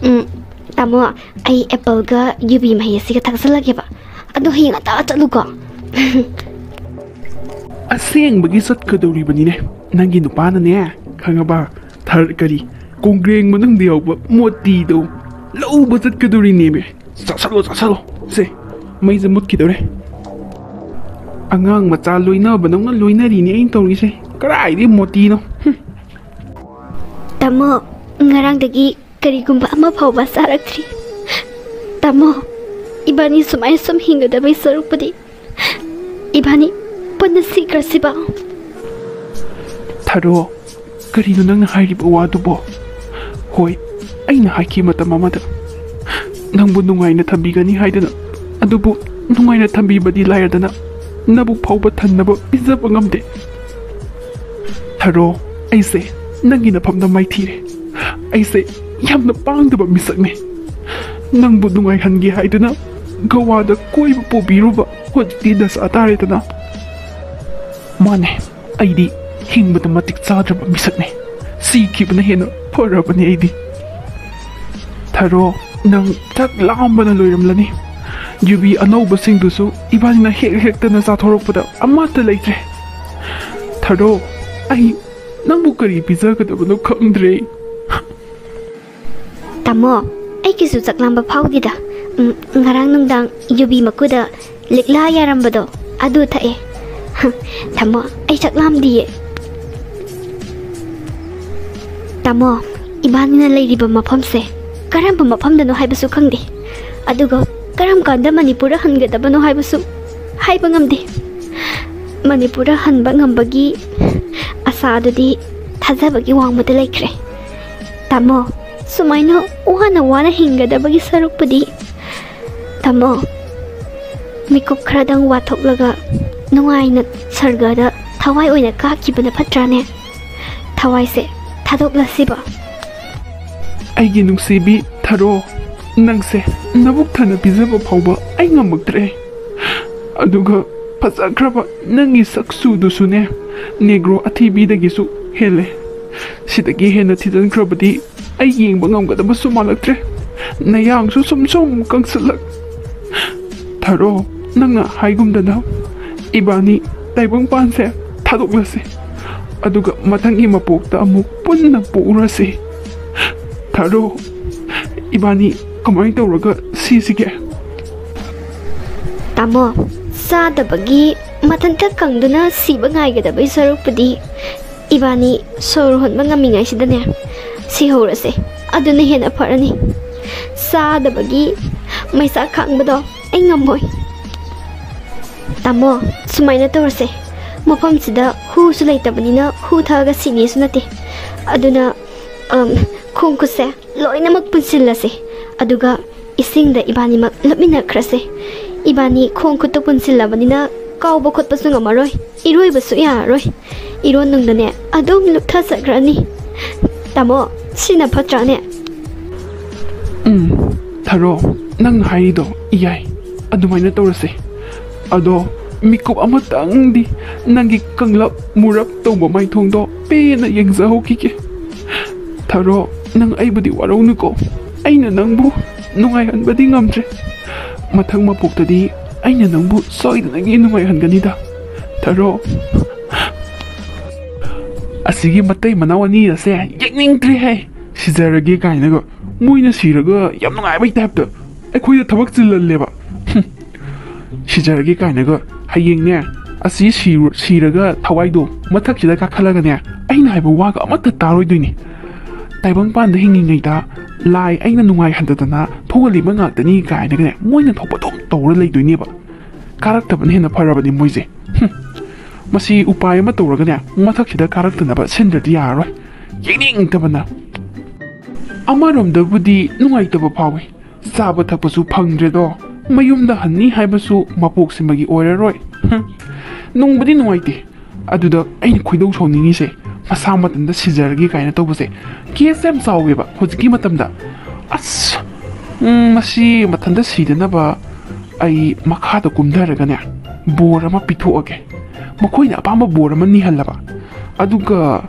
ꯎꯝ, ꯇꯥꯃꯣ, ꯑꯩ ꯑꯦꯄꯜꯒ ꯌꯨꯕꯤ ꯃꯍꯤ ꯑꯁꯤꯒ ꯊꯛꯆꯜꯂꯒꯦꯕ꯫ ꯑꯗꯣ ꯍꯌꯦꯡ ꯉꯟꯇꯥ ꯆꯠꯂꯨꯀꯣ꯫ ꯑꯁꯦꯡꯕꯒꯤ ꯆꯠꯀꯗꯧꯔꯤꯕꯅꯤꯅꯦ ꯅꯪꯒꯤ ꯅꯨꯄꯥꯅꯅꯦ, ꯈꯪꯉꯕ? ꯊꯔ-, ꯀꯔꯤ, ꯀꯣꯡꯒ꯭ꯔꯦꯡ ꯃꯅꯨꯡꯗ ꯌꯥꯎꯕ ꯃꯣꯇꯤꯗꯣ ꯂꯧꯕ ꯆꯠꯀꯗꯧꯔꯤꯅꯦꯃꯦ꯫ ꯆꯥꯁꯜꯂꯣ, ꯆꯥꯁꯜꯂꯣ꯫ ꯁꯦ, ꯃꯩꯁꯦ ꯃꯨꯠꯈꯤꯗꯧꯔꯦ꯫ ꯑꯉꯥꯡ ꯃꯆꯥ ꯂꯣꯏꯅꯕꯗꯧꯅ ꯂꯣꯏꯅꯔꯤꯅꯦ ꯑꯩꯅ ꯇꯧꯔꯤꯁꯦ꯫ ꯀꯗꯥꯏꯗꯒꯤ ꯃꯣꯇꯤꯅꯣ? ꯍꯨꯝ꯫ ꯇꯥꯃꯣ, ꯉꯔꯥꯡꯗꯒꯤ ꯀꯔꯤꯒꯨꯝꯕ ꯑꯃ ꯐꯥꯎꯕ ꯆꯥꯔꯛꯇ꯭ꯔꯤ꯫ ꯇꯥꯃꯣ, ꯏꯕꯥꯅꯤ ꯁꯨꯃꯥꯏꯅ ꯁꯨꯝ ꯍꯤꯡꯒꯗꯕꯩ ꯁꯔꯨꯛꯄꯨꯗꯤ ꯏꯕꯥꯅꯤ ꯄꯨꯟꯅ ꯁꯤꯈ꯭ꯔꯁꯤꯕ꯫ ꯊꯔꯣ, ꯀꯔꯤꯅꯣ ꯅꯪꯅ ꯍꯥꯏꯔꯤꯕ ꯋꯥꯗꯨꯕꯣ? ꯍꯣꯏ, ꯑꯩꯅ ꯍꯥꯏꯈꯤ ꯃꯇꯝ ꯑꯃꯗ, ꯅꯪꯕꯨ ꯅꯨꯡꯉꯥꯏꯅ ꯊꯝꯕꯤꯒꯅꯤ ꯍꯥꯏꯗꯨꯅ, ꯑꯗꯨꯕꯨ ꯅꯨꯡꯉꯥꯏꯅ ꯊꯝꯕꯤꯕꯗꯤ ꯂꯥꯏꯔꯗꯅ, ꯅꯕꯨꯛ ꯐꯥꯎꯕ ꯊꯟꯅꯕ ꯄꯤꯖꯕ ꯉꯝꯗꯦ꯫ ꯊꯔꯣ, ꯑꯩꯁꯦ ꯅꯪꯒꯤ ꯅꯐꯝꯗ ꯃꯥꯏꯊꯤꯔꯦ꯫ ꯑꯩꯁꯦ ꯌꯥꯝꯅ ꯄꯥꯡꯗꯕ ꯃꯤꯁꯛꯅꯤ꯫ ꯅꯪꯕꯨ ꯅꯨꯡꯉꯥꯏꯍꯟꯒꯦ ꯍꯥꯏꯗꯨꯅ ꯒꯋꯥꯗ ꯀꯣꯏꯕ ꯄꯨꯕꯤꯔꯨꯕ ꯍꯧꯖꯤꯛꯇꯤ ꯗꯁꯥ ꯇꯥꯔꯦꯗꯅ꯫ ꯃꯥꯅꯦ, ꯑꯩꯗꯤ ꯍꯤꯡꯕꯗ ꯃꯇꯤꯛ ꯆꯥꯗ꯭ꯔꯕ ꯃꯤꯁꯛꯅꯤ꯫ ꯁꯤꯈꯤꯕꯅ ꯍꯦꯟꯅ ꯐꯔꯕꯅꯤ ꯑꯩꯗꯤ꯫ ꯊꯔꯣ, ꯅꯪ ꯆꯥꯛ ꯂꯥꯝꯕꯅ ꯂꯣꯏꯔꯝꯂꯅꯤ꯫ ꯌꯨꯕꯤ ꯑꯅꯧꯕꯁꯤꯡꯗꯨꯁꯨ ꯏꯕꯥꯅꯤꯅ ꯍꯦꯛ ꯍꯦꯛꯇꯅ ꯆꯥꯊꯣꯔꯛꯄꯗ ꯑꯃꯠꯇ ꯂꯩꯇ꯭ꯔꯦ꯫ ꯊꯔꯣ, ꯑꯩ ꯅꯪꯕꯨ ꯀꯔꯤ ꯄꯤꯖꯒꯗꯕꯅꯣ ꯈꯪꯗ꯭ꯔꯦ꯫ ꯇꯥꯃꯣ, ꯑꯩꯒꯤꯁꯨ ꯆꯥꯛ ꯂꯥꯝꯕ ꯐꯥꯎꯗꯦꯗ꯫ ꯎꯝ, ꯉꯔꯥꯡ ꯅꯨꯡꯗꯥꯡ ꯌꯨꯕꯤ ꯃꯀꯨꯗ ꯂꯤꯛꯂꯥ ꯌꯥꯔꯝꯕꯗꯣ, ꯑꯗꯨ ꯊꯛꯑꯦ꯫ ꯍ, ꯇꯥꯃꯣ, ꯑꯩ ꯆꯥꯛ ꯂꯥꯝꯗꯤꯌꯦ꯫ ꯇꯥꯃꯣ, ꯏꯕꯥꯅꯤꯅ ꯂꯩꯔꯤꯕ ꯃꯐꯝꯁꯦ ꯀꯔꯝꯕ ꯃꯐꯝꯗꯅꯣ ꯍꯥꯏꯕꯁꯨ ꯈꯪꯗꯦ, ꯑꯗꯨꯒ ꯀꯔꯝ ꯀꯥꯟꯗ ꯃꯅꯤꯄꯨꯔꯗ ꯍꯟꯒꯗꯕꯅꯣ ꯍꯥꯏꯕꯁꯨ ꯍꯥꯏꯕ ꯉꯝꯗꯦ꯫ ꯃꯅꯤꯄꯨꯔꯗ ꯍꯟꯕ ꯉꯝꯕꯒꯤ ꯑꯁꯥꯗꯨꯗꯤ ꯊꯥꯖꯕꯒꯤ ꯋꯥꯡꯃꯗ ꯂꯩꯈ꯭ꯔꯦ꯫ ꯇꯥꯃꯣ, ꯁꯨꯃꯥꯏꯅ ꯋꯥꯅ ꯋꯥꯅ ꯍꯤꯡꯒꯗꯕꯒꯤ ꯁꯔꯨꯛꯄꯨꯗꯤ, ꯇꯥꯃꯣ, ꯃꯤꯀꯨꯞ ꯈꯔꯗꯪ ꯋꯥꯊꯣꯛꯂꯒ ꯅꯨꯡꯉꯥꯏꯅ ꯁꯔꯒꯗ ꯊꯋꯥꯏ ꯑꯣꯏꯅ ꯀꯥꯈꯤꯕꯅ ꯐꯠꯇ꯭ꯔꯥꯅꯦ? ꯊꯋꯥꯏꯁꯦ ꯊꯥꯗꯣꯛꯂꯁꯤꯕ꯫ ꯑꯩꯒꯤ ꯅꯨꯡꯁꯤꯕꯤ ꯊꯔꯣ, ꯅꯪꯁꯦ ꯅꯕꯨꯛ ꯊꯟꯅ ꯄꯤꯖꯕ ꯐꯥꯎꯕ ꯑꯩ ꯉꯝꯃꯛꯇ꯭ꯔꯦ꯫ ꯑꯗꯨꯒ ꯐꯖꯈ꯭ꯔꯕ ꯅꯪꯒꯤ ꯁꯛꯆꯨꯗꯨꯁꯨꯅꯦ, ꯅꯦꯒ꯭ꯔꯣ ꯑꯊꯤꯕꯤꯗꯒꯤꯁꯨ ꯍꯦꯜꯂꯦ꯫ ꯁꯤꯗꯒꯤ ꯍꯦꯟꯅ ꯊꯤꯖꯤꯟꯈ꯭ꯔꯕꯗꯤ ꯑꯩ ꯌꯦꯡꯕ ꯉꯝꯒꯗꯕꯁꯨ ꯃꯥꯜꯂꯛꯇ꯭ꯔꯦ꯫ ꯅꯌꯥꯡꯁꯨ ꯁꯨꯝ ꯁꯨꯝ ꯀꯪꯁꯤꯜꯂꯛ꯫ ꯊꯔꯣ, ꯅꯪꯅ ꯍꯥꯏꯒꯨꯝꯗꯅ ꯏꯕꯥꯅꯤ ꯇꯥꯏꯕꯪꯄꯥꯟꯁꯦ ꯊꯥꯗꯣꯛꯂꯁꯤ, ꯑꯗꯨꯒ ꯃꯊꯪꯒꯤ ꯃꯄꯣꯛꯇ ꯑꯃꯨꯛ ꯄꯨꯟꯅ ꯄꯣꯛꯎꯔꯁꯤ꯫ ꯊꯔꯣ, ꯏꯕꯥꯅꯤ ꯀꯃꯥꯏꯅ ꯇꯧꯔꯒ ꯁꯤꯁꯤꯒꯦ? ꯇꯥꯃꯣ, ꯆꯥꯗꯕꯒꯤ ꯃꯊꯟꯇ ꯀꯪꯗꯨꯅ ꯁꯤꯕ ꯉꯥꯏꯒꯗꯕꯒꯤ ꯁꯔꯨꯛꯄꯨꯗꯤ ꯏꯕꯥꯅꯤ ꯁꯣꯔ ꯍꯣꯟꯕ ꯉꯝꯃꯤꯉꯩꯁꯤꯗꯅꯦ ꯁꯤꯍꯧꯔꯁꯦ, ꯑꯗꯨꯅ ꯍꯦꯟꯅ ꯐꯔꯅꯤ꯫ ꯆꯥꯗꯕꯒꯤ ꯃꯩꯁꯥ ꯈꯥꯡꯕꯗꯣ ꯑꯩ ꯉꯝꯃꯣꯏ꯫ ꯇꯥꯃꯣ, ꯁꯨꯃꯥꯏꯅ ꯇꯧꯔꯁꯦ, ꯃꯐꯝꯁꯤꯗ ꯍꯨꯁꯨ ꯂꯩꯇꯕꯅꯤꯅ ꯍꯨ ꯊꯛꯑꯒ ꯁꯤꯅꯤꯁꯨ ꯅꯠꯇꯦ, ꯑꯗꯨꯅ, ꯑꯝ, ꯈꯣꯡ ꯈꯨꯠꯁꯦ ꯂꯣꯏꯅꯃꯛ ꯄꯨꯟꯁꯤꯜꯂꯁꯦ, ꯑꯗꯨꯒ ꯏꯁꯤꯡꯗ ꯏꯕꯥꯅꯤꯃꯛ ꯂꯨꯞꯃꯤꯟꯅꯈ꯭ꯔꯁꯦ꯫ ꯏꯕꯥꯅꯤ ꯈꯣꯡ ꯈꯨꯠꯇꯨ ꯄꯨꯟꯁꯤꯜꯂꯕꯅꯤꯅ ꯀꯥꯎꯕ ꯈꯣꯠꯄꯁꯨ ꯉꯝꯃꯔꯣꯏ, ꯏꯔꯣꯏꯕꯁꯨ ꯌꯥꯔꯔꯣꯏ꯫ ꯏꯔꯣꯟꯅꯨꯡꯗꯅꯦ ꯑꯗꯨꯝ ꯂꯨꯞꯊꯖꯈ꯭ꯔꯅꯤ꯫ ꯇꯥꯃꯣ, ꯁꯤꯅ ꯐꯠꯇ꯭ꯔꯥꯅꯦ? ꯎꯝ, ꯊꯔꯣ, ꯅꯪ ꯍꯥꯏꯔꯤꯗꯣ ꯌꯥꯏ, ꯑꯗꯨꯃꯥꯏꯅ ꯇꯧꯔꯁꯦ꯫ ꯑꯗꯣ ꯃꯤꯀꯨꯞ ꯑꯃꯇꯪꯗꯤ ꯅꯪꯒꯤ ꯀꯪꯂꯞ ꯃꯨꯔꯞ ꯇꯧꯕ ꯃꯥꯏꯊꯣꯡꯗꯣ ꯄꯦꯟꯅ ꯌꯦꯡꯖꯍꯧꯈꯤꯒꯦ꯫ ꯊꯔꯣ, ꯅꯪ ꯑꯩꯕꯨꯗꯤ ꯋꯥꯔꯧꯅꯨꯀꯣ, ꯑꯩꯅ ꯅꯪꯕꯨ ꯅꯨꯡꯉꯥꯏꯍꯟꯕꯗꯤ ꯉꯝꯗ꯭ꯔꯦ꯫ ꯃꯊꯪ ꯃꯄꯣꯛꯇꯗꯤ ꯑꯩꯅ ꯅꯪꯕꯨ ꯁꯣꯏꯗꯅꯒꯤ ꯅꯨꯡꯉꯥꯏꯍꯟꯒꯅꯤꯗ꯫ ꯊꯔꯣ, ꯑꯁꯤꯒꯤ ꯃꯇꯩ ꯃꯅꯥꯎ ꯑꯅꯤ ꯑꯁꯦ ꯌꯦꯡꯅꯤꯡꯗ꯭ꯔꯦꯍꯦ꯫ ꯁꯤꯖꯔꯒꯦ ꯀꯥꯏꯅꯒ, ꯃꯣꯏꯅ ꯁꯤꯔꯒ ꯌꯥꯝ ꯅꯨꯡꯉꯥꯏꯕꯩ ꯇꯥꯏꯞꯇ ꯑꯩꯈꯣꯏꯗ ꯊꯕꯛ ꯆꯤꯜꯍꯜꯂꯦꯕ꯫ ꯍꯨꯝ꯫ ꯁꯤꯖꯔꯒꯦ ꯀꯥꯏꯅꯒ, ꯍꯌꯦꯡꯅꯦ, ꯑꯁꯤ ꯁꯤꯔ-, ꯁꯤꯔꯒ ꯊꯋꯥꯏꯗꯣ ꯃꯊꯛꯁꯤꯗ ꯀꯥꯈꯠꯂꯒꯅꯦ, ꯑꯩꯅ ꯍꯥꯏꯕ ꯋꯥꯒ ꯑꯃꯠꯇ ꯇꯥꯔꯣꯏꯗꯣꯏꯅꯤ꯫ ꯇꯥꯏꯕꯪꯄꯥꯟꯗ ꯍꯤꯡꯉꯤꯉꯩꯗ ꯂꯥꯏ ꯑꯩꯅ ꯅꯨꯡꯉꯥꯏꯍꯟꯗꯗꯅ ꯊꯣꯛꯍꯜꯂꯤꯕ ꯉꯥꯛꯇꯅꯤ ꯀꯥꯏꯅꯒꯅꯦ, ꯃꯣꯏꯅ ꯊꯣꯛꯄ ꯑꯗꯨꯝ ꯇꯧꯔ ꯂꯩꯗꯣꯏꯅꯦꯕ꯫ ꯀꯥꯔꯛꯇꯕꯅ ꯍꯦꯟꯅ ꯐꯔꯕꯅꯤ ꯃꯣꯏꯁꯦ꯫ ꯍꯨꯝ꯫ ꯃꯁꯤ ꯎꯄꯥꯏ ꯑꯃ ꯇꯧꯔꯒꯅꯦ, ꯃꯊꯛꯁꯤꯗ ꯀꯥꯔꯛꯇꯅꯕ ꯁꯤꯟꯗ꯭ꯔꯗꯤ ꯌꯥꯔꯔꯣꯏ꯫ ꯌꯦꯡꯅꯤꯡꯗꯕꯅ꯫ ꯑꯃꯔꯣꯝꯗꯕꯨꯗꯤ ꯅꯨꯡꯉꯥꯏꯇꯕ ꯐꯥꯎꯏ꯫ ꯆꯥꯕ ꯊꯛꯄꯁꯨ ꯐꯪꯗ꯭ꯔꯦꯗꯣ꯫ ꯃꯌꯨꯝꯗ ꯍꯟꯅꯤ ꯍꯥꯏꯕꯁꯨ ꯃꯄꯣꯛꯁꯤꯃꯒꯤ ꯑꯣꯏꯔꯔꯣꯏ꯫ ꯍꯨꯝ꯫ ꯅꯨꯡꯕꯨꯗꯤ ꯅꯨꯡꯉꯥꯏꯇꯦ꯫ ꯑꯗꯨꯗ ꯑꯩꯅ ꯈꯣꯏꯗꯧ ꯁꯥꯎꯅꯤꯡꯉꯤꯁꯦ, ꯃꯁꯥ ꯃꯊꯟꯇ ꯁꯤꯖꯔꯒꯦ ꯀꯥꯏꯅ ꯇꯧꯕꯁꯦ, ꯀꯦꯁ ꯌꯥꯝ ꯆꯥꯎꯋꯦꯕ ꯍꯧꯖꯤꯛꯀꯤ ꯃꯇꯝꯗ꯫ ꯑꯁ! ꯎꯝ, ꯃꯁꯤ ꯃꯊꯟꯇ ꯁꯤꯗꯅꯕ ꯑꯩ ꯃꯈꯥꯗ ꯀꯨꯝꯊꯔꯒꯅꯦ, ꯕꯣꯔ ꯑꯃ ꯄꯤꯊꯣꯛꯑꯒꯦ꯫ ꯃꯈꯣꯏꯅ ꯑꯄꯥꯝꯕ ꯕꯣꯔ ꯑꯃ ꯅꯤꯍꯜꯂꯕ꯫ ꯑꯗꯨꯒ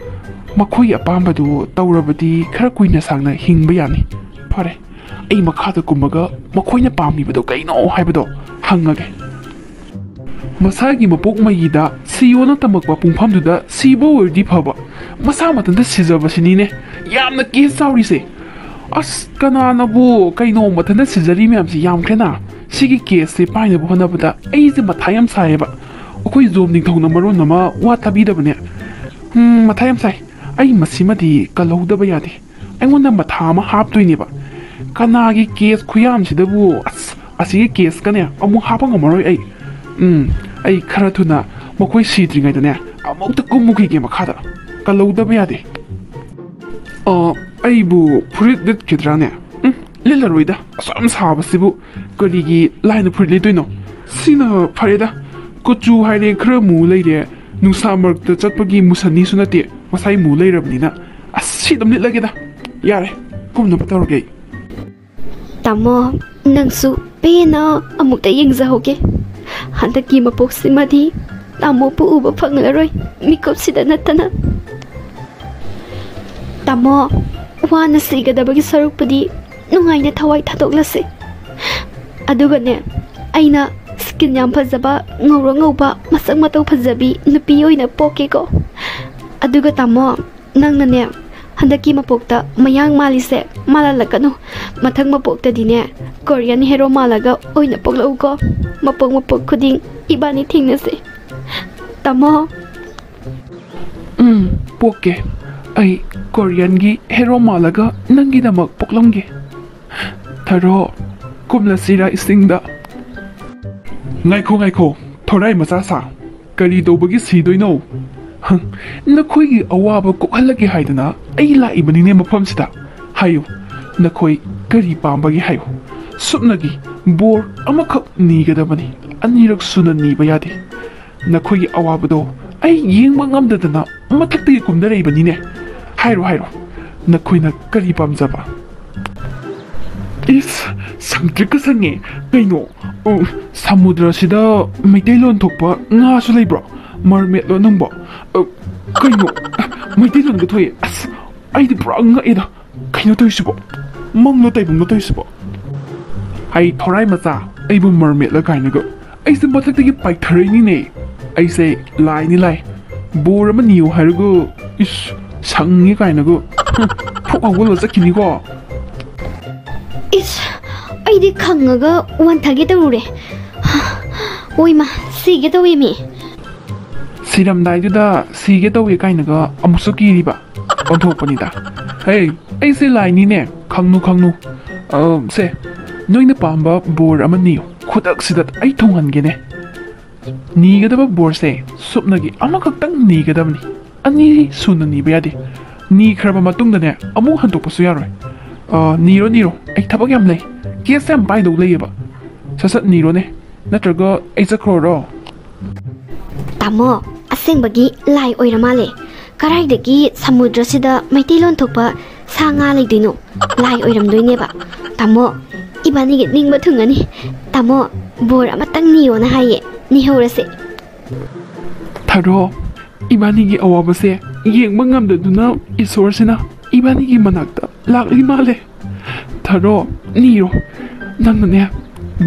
ꯃꯈꯣꯏꯒꯤ ꯑꯄꯥꯝꯕꯗꯨ ꯇꯧꯔꯕꯗꯤ ꯈꯔ ꯀꯨꯏꯅ ꯁꯥꯡꯅ ꯍꯤꯡꯕ ꯌꯥꯅꯤ꯫ ꯐꯔꯦ, ꯑꯩ ꯃꯈꯥꯗ ꯀꯨꯝꯃꯒ ꯃꯈꯣꯏꯅ ꯄꯥꯝꯂꯤꯕꯗꯣ ꯀꯩꯅꯣ ꯍꯥꯏꯕꯗꯣ ꯍꯪꯉꯒꯦ꯫ ꯃꯁꯥꯒꯤ ꯃꯄꯣꯛ ꯃꯩꯒꯤꯗ ꯁꯤꯌꯣꯅ ꯇꯝꯃꯛꯄ ꯄꯨꯡꯐꯝꯗꯨꯗ ꯁꯤꯕ ꯑꯣꯏꯔꯗꯤ ꯐꯕ, ꯃꯁꯥ ꯃꯊꯟꯇ ꯁꯤꯖꯕꯁꯤꯅꯤꯅꯦ ꯌꯥꯝꯅ ꯀꯦꯁ ꯆꯥꯎꯔꯤꯁꯦ꯫ ꯑꯁ, ꯀꯅꯥꯅꯕꯨ ꯀꯩꯅꯣ ꯃꯊꯟꯇ ꯁꯤꯖꯔꯤ ꯃꯌꯥꯝꯁꯤ ꯌꯥꯝꯈ꯭ꯔꯦꯅ꯫ ꯁꯤꯒꯤ ꯀꯦꯁꯁꯦ ꯄꯥꯏꯅꯕ ꯍꯣꯠꯅꯕꯗ ꯑꯩꯁꯦ ꯃꯊꯥ ꯌꯥꯝ ꯁꯥꯏꯌꯦꯕ꯫ ꯑꯩꯈꯣꯏ ꯖꯣꯝ ꯅꯤꯡꯊꯧꯅ ꯃꯔꯣꯟ ꯑꯃ ꯋꯥ ꯇꯥꯕꯤꯗꯕꯅꯦ꯫ ꯎꯝ, ꯃꯊꯥ ꯌꯥꯝ ꯁꯥꯏ꯫ ꯑꯩ ꯃꯁꯤꯃꯗꯤ ꯀꯜꯍꯧꯗꯕ ꯌꯥꯗꯦ꯫ ꯑꯩꯉꯣꯟꯗ ꯃꯊꯥ ꯑꯃ ꯍꯥꯞꯇꯣꯏꯅꯦꯕ꯫ ꯀꯅꯥꯒꯤ ꯀꯦꯁ ꯈꯨꯌꯥꯝꯁꯤꯗꯕꯨ, ꯑꯁ, ꯑꯁꯤꯒꯤ ꯀꯦꯁꯀꯅꯦ ꯑꯃꯨꯛ ꯍꯥꯞꯄ ꯉꯝꯃꯔꯣꯏ ꯑꯩ꯫ ꯎꯝ, ꯑꯩ ꯈꯔ ꯊꯨꯅ ꯃꯈꯣꯏ ꯁꯤꯗ꯭ꯔꯤꯉꯩꯗꯅꯦ ꯑꯃꯨꯛꯇ ꯀꯨꯝꯃꯨꯈꯤꯒꯦ ꯃꯈꯥꯗ꯫ ꯀꯜꯍꯧꯗꯕ ꯌꯥꯗꯦ꯫ ꯑ, ꯑꯩꯕꯨ ꯐꯨꯔꯤꯠ ꯂꯤꯠꯈꯤꯗ꯭ꯔꯥꯅꯦ? ꯎꯝ, ꯂꯤꯠꯂꯔꯣꯏꯗ꯫ ꯑꯁꯨꯛ ꯌꯥꯝ ꯁꯥꯕꯁꯤꯕꯨ ꯀꯔꯤꯒꯤ ꯂꯥꯏꯅ ꯐꯨꯔꯤꯠ ꯂꯤꯠꯇꯣꯏꯅꯣ? ꯁꯤꯅ ꯐꯔꯦꯗ꯫ ꯀꯨꯆꯨ ꯍꯥꯏꯔꯦ ꯈꯔ ꯃꯨ ꯂꯩꯔꯦ, ꯅꯨꯡꯁꯥ ꯃꯔꯛꯇ ꯆꯠꯄꯒꯤ ꯃꯨꯁꯟꯅꯤꯁꯨ ꯅꯠꯇꯦ, ꯃꯁꯥꯏ ꯃꯨ ꯂꯩꯔꯕꯅꯤꯅ꯫ ꯑꯁ, ꯁꯤ ꯑꯗꯨꯝ ꯂꯤꯠꯂꯒꯦꯗ꯫ ꯌꯥꯔꯦ, ꯀꯨꯝꯅꯕ ꯇꯧꯔꯒꯦ ꯑꯩ꯫ ꯇꯥꯃꯣ, ꯅꯪꯁꯨ ꯄꯦꯟꯅ ꯑꯃꯨꯛꯇ ꯌꯦꯡꯖꯍꯧꯒꯦ꯫ ꯍꯟꯗꯛꯀꯤ ꯃꯄꯣꯛꯁꯤꯃꯗꯤ ꯇꯥꯃꯣꯕꯨ ꯎꯕ ꯐꯪꯂꯔꯣꯏ, ꯃꯤꯀꯨꯞꯁꯤꯗ ꯅꯠꯇꯅ꯫ ꯇꯥꯃꯣ, ꯋꯥꯅ ꯁꯤꯒꯗꯕꯒꯤ ꯁꯔꯨꯛꯄꯨꯗꯤ ꯅꯨꯡꯉꯥꯏꯅ ꯊꯋꯥꯏ ꯊꯥꯗꯣꯛꯂꯁꯤ꯫ ꯑꯗꯨꯒꯅꯦ, ꯑꯩꯅ ꯁ꯭ꯀꯤꯟ ꯌꯥꯝ ꯐꯖꯕ, ꯉꯧꯔꯣꯛ ꯉꯧꯕ, ꯃꯁꯛ ꯃꯇꯧ ꯐꯖꯕꯤ ꯅꯨꯄꯤ ꯑꯣꯏꯅ ꯄꯣꯛꯀꯦꯀꯣ꯫ ꯑꯗꯨꯒ ꯇꯥꯃꯣ, ꯅꯪꯅꯅꯦ, ꯍꯟꯗꯛꯀꯤ ꯃꯄꯣꯛꯇ ꯃꯌꯥꯡ ꯃꯥꯜꯂꯤꯁꯦ ꯃꯥꯜꯍꯜꯂꯛꯀꯅꯨ꯫ ꯃꯊꯪ ꯃꯄꯣꯛꯇꯗꯤꯅꯦ, ꯀꯣꯔꯤꯌꯟ ꯍꯦꯔꯣ ꯃꯥꯜꯂꯒ ꯑꯣꯏꯅ ꯄꯣꯛꯂꯛꯎꯀꯣ꯫ ꯃꯄꯣꯛ ꯃꯄꯣꯛ ꯈꯨꯗꯤꯡ ꯏꯕꯥꯅꯤ ꯊꯦꯡꯅꯁꯦ꯫ ꯇꯥꯃꯣ꯫ ꯎꯝ, ꯄꯣꯛꯀꯦ꯫ ꯑꯩ ꯀꯣꯔꯤꯌꯟꯒꯤ ꯍꯦꯔꯣ ꯃꯥꯜꯂꯒ ꯅꯪꯒꯤꯗꯃꯛ ꯄꯣꯛꯂꯝꯒꯦ꯫ ꯊꯔꯣ, ꯀꯨꯝꯂꯁꯤꯔꯥ ꯏꯁꯤꯡꯗ? ꯉꯥꯏꯈꯣ, ꯉꯥꯏꯈꯣ, ꯊꯣꯔꯥꯏ ꯃꯆꯥ ꯁꯥ꯫ ꯀꯔꯤ ꯇꯧꯕꯒꯤ ꯁꯤꯗꯣꯏꯅꯣ? ꯍꯪ, ꯅꯈꯣꯏꯒꯤ ꯑꯋꯥꯕ ꯀꯣꯛꯍꯜꯂꯒꯦ ꯍꯥꯏꯗꯅ ꯑꯩ ꯂꯥꯛꯏꯕꯅꯤꯅꯦ ꯃꯐꯝꯁꯤꯗ꯫ ꯍꯥꯏꯌꯨ, ꯅꯈꯣꯏ ꯀꯔꯤ ꯄꯥꯝꯕꯒꯦ ꯍꯥꯏꯌꯨ꯫ ꯁꯨꯞꯅꯒꯤ ꯕꯣꯔ ꯑꯃꯈꯛ ꯅꯤꯒꯗꯕꯅꯤ, ꯑꯅꯤꯔꯛ ꯁꯨꯅ ꯅꯤꯕ ꯌꯥꯗꯦ꯫ ꯅꯈꯣꯏꯒꯤ ꯑꯋꯥꯕꯗꯣ ꯑꯩ ꯌꯦꯡꯕ ꯉꯝꯗꯗꯅ ꯃꯊꯛꯇꯒꯤ ꯀꯨꯝꯊꯔꯛꯏꯕꯅꯤꯅꯦ꯫ ꯍꯥꯏꯔꯣ, ꯍꯥꯏꯔꯣ, ꯅꯈꯣꯏꯅ ꯀꯔꯤ ꯄꯥꯝꯖꯕ? ꯏꯁ, ꯁꯪꯇ꯭ꯔꯤꯛꯀ ꯁꯪꯉꯦ꯫ ꯀꯩꯅꯣ, ꯎ, ꯁꯃꯨꯗ꯭ꯔꯁꯤꯗ ꯃꯩꯇꯩꯂꯣꯟ ꯊꯣꯛꯄ ꯉꯥꯁꯨ ꯂꯩꯕ꯭ꯔꯣ? ꯃꯔꯃꯦꯠꯂꯣ ꯅꯪꯕꯣ? ꯑ, ꯀꯩꯅꯣ, ꯃꯩꯇꯩꯂꯣꯟꯒ ꯊꯣꯛꯑꯦ? ꯑꯁ, ꯑꯩꯗꯤ ꯄꯨꯔꯥ ꯉꯛꯑꯦꯗ꯫ ꯀꯩꯅꯣ ꯇꯧꯔꯤꯁꯤꯕꯣ? ꯃꯪꯂꯣ ꯇꯥꯏꯕꯪꯂꯣ ꯇꯧꯔꯤꯁꯤꯕꯣ? ꯑꯩ ꯊꯣꯔꯥꯏ ꯃꯆꯥ, ꯑꯩꯕꯨ ꯃꯔꯃꯦꯠꯂ ꯀꯥꯏꯅꯒ꯫ ꯑꯩꯁꯦ ꯃꯊꯛꯇꯒꯤ ꯄꯥꯏꯊꯔꯛꯏꯅꯤꯅꯦ꯫ ꯑꯩꯁꯦ ꯂꯥꯏꯅꯤ ꯂꯥꯏ꯫ ꯕꯣꯔ ꯑꯃ ꯅꯤꯌꯨ ꯍꯥꯏꯔꯒ, ꯏꯁ, ꯁꯪꯉꯤ ꯀꯥꯏꯅꯒ꯫ ꯍꯨꯝ, ꯐꯨꯛ ꯍꯧꯒꯠꯂ ꯆꯠꯈꯤꯅꯤꯀꯣ꯫ ꯏꯁ, ꯑꯩꯗꯤ ꯈꯪꯉꯒ ꯋꯥꯟꯊꯒꯦ ꯇꯧꯔꯨꯔꯦ꯫ ꯑꯣꯏꯃ, ꯁꯤꯒꯦ ꯇꯧꯋꯦꯃꯤ꯫ ꯁꯤꯔꯝꯗꯥꯏꯗꯨꯗ ꯁꯤꯒꯦ ꯇꯧꯋꯦ ꯀꯥꯏꯅꯒ ꯑꯃꯨꯛꯁꯨ ꯀꯤꯔꯤꯕ? ꯑꯣꯟꯊꯣꯛꯄꯅꯤꯗ꯫ ꯍꯦ, ꯑꯩꯁꯦ ꯂꯥꯏꯅꯤꯅꯦ, ꯈꯪꯅꯨ, ꯈꯪꯅꯨ꯫ ꯑ, ꯁꯦ, ꯅꯣꯏꯅ ꯄꯥꯝꯕ ꯕꯣꯔ ꯑꯃ ꯅꯤꯌꯨ, ꯈꯨꯗꯛꯁꯤꯗ ꯑꯩ ꯊꯨꯡꯍꯟꯒꯦꯅꯦ꯫ ꯅꯤꯒꯗꯕ ꯕꯣꯔꯁꯦ ꯁꯨꯞꯅꯒꯤ ꯑꯃꯈꯛꯇꯪ ꯅꯤꯒꯗꯕꯅꯤ, ꯑꯅꯤ ꯁꯨꯅ ꯅꯤꯕ ꯌꯥꯗꯦ꯫ ꯅꯤꯈ꯭ꯔꯕ ꯃꯇꯨꯡꯗꯅꯦ, ꯑꯃꯨꯛ ꯍꯟꯗꯣꯛꯄꯁꯨ ꯌꯥꯔꯣꯏ꯫ ꯑ, ꯅꯤꯔꯣ, ꯅꯤꯔꯣ, ꯑꯩ ꯊꯕꯛ ꯌꯥꯝ ꯂꯩ꯫ ꯀꯦꯁ ꯌꯥꯝ ꯄꯥꯏꯗꯧ ꯂꯩꯌꯦꯕ꯫ ꯁꯠ ꯁꯠ ꯅꯤꯔꯣꯅꯦ, ꯅꯠꯇ꯭ꯔꯒ ꯑꯩ ꯆꯠꯈ꯭ꯔꯣꯔꯣ? ꯇꯥꯃꯣ, ꯑꯁꯦꯡꯕꯒꯤ ꯂꯥꯏ ꯑꯣꯏꯔ ꯃꯥꯜꯂꯦ꯫ ꯀꯗꯥꯏꯗꯒꯤ ꯁꯃꯨꯗ꯭ꯔꯁꯤꯗ ꯃꯩꯇꯩꯂꯣꯟ ꯊꯣꯛꯄ ꯁꯥ ꯉꯥ ꯂꯩꯗꯣꯏꯅꯣ? ꯂꯥꯏ ꯑꯣꯏꯔꯝꯗꯣꯏꯅꯦꯕ꯫ ꯇꯥꯃꯣ, ꯏꯕꯥꯅꯤꯒꯤ ꯅꯤꯡꯕ ꯊꯨꯡꯉꯅꯤ꯫ ꯇꯥꯃꯣ, ꯕꯣꯔ ꯑꯃꯇꯪ ꯅꯤꯌꯣꯅ ꯍꯥꯏꯌꯦ, ꯅꯤꯍꯧꯔꯁꯦ꯫ ꯊꯔꯣ, ꯏꯕꯥꯅꯤꯒꯤ ꯑꯋꯥꯕꯁꯦ ꯌꯦꯡꯕ ꯉꯝꯗꯗꯨꯅ ꯏꯁꯣꯔꯁꯤꯅ ꯏꯕꯥꯅꯤꯒꯤ ꯃꯅꯥꯛꯇ ꯂꯥꯛꯂꯤ ꯃꯥꯜꯂꯦ꯫ ꯊꯔꯣ, ꯅꯤꯔꯣ꯫ ꯅꯪꯅꯅꯦ,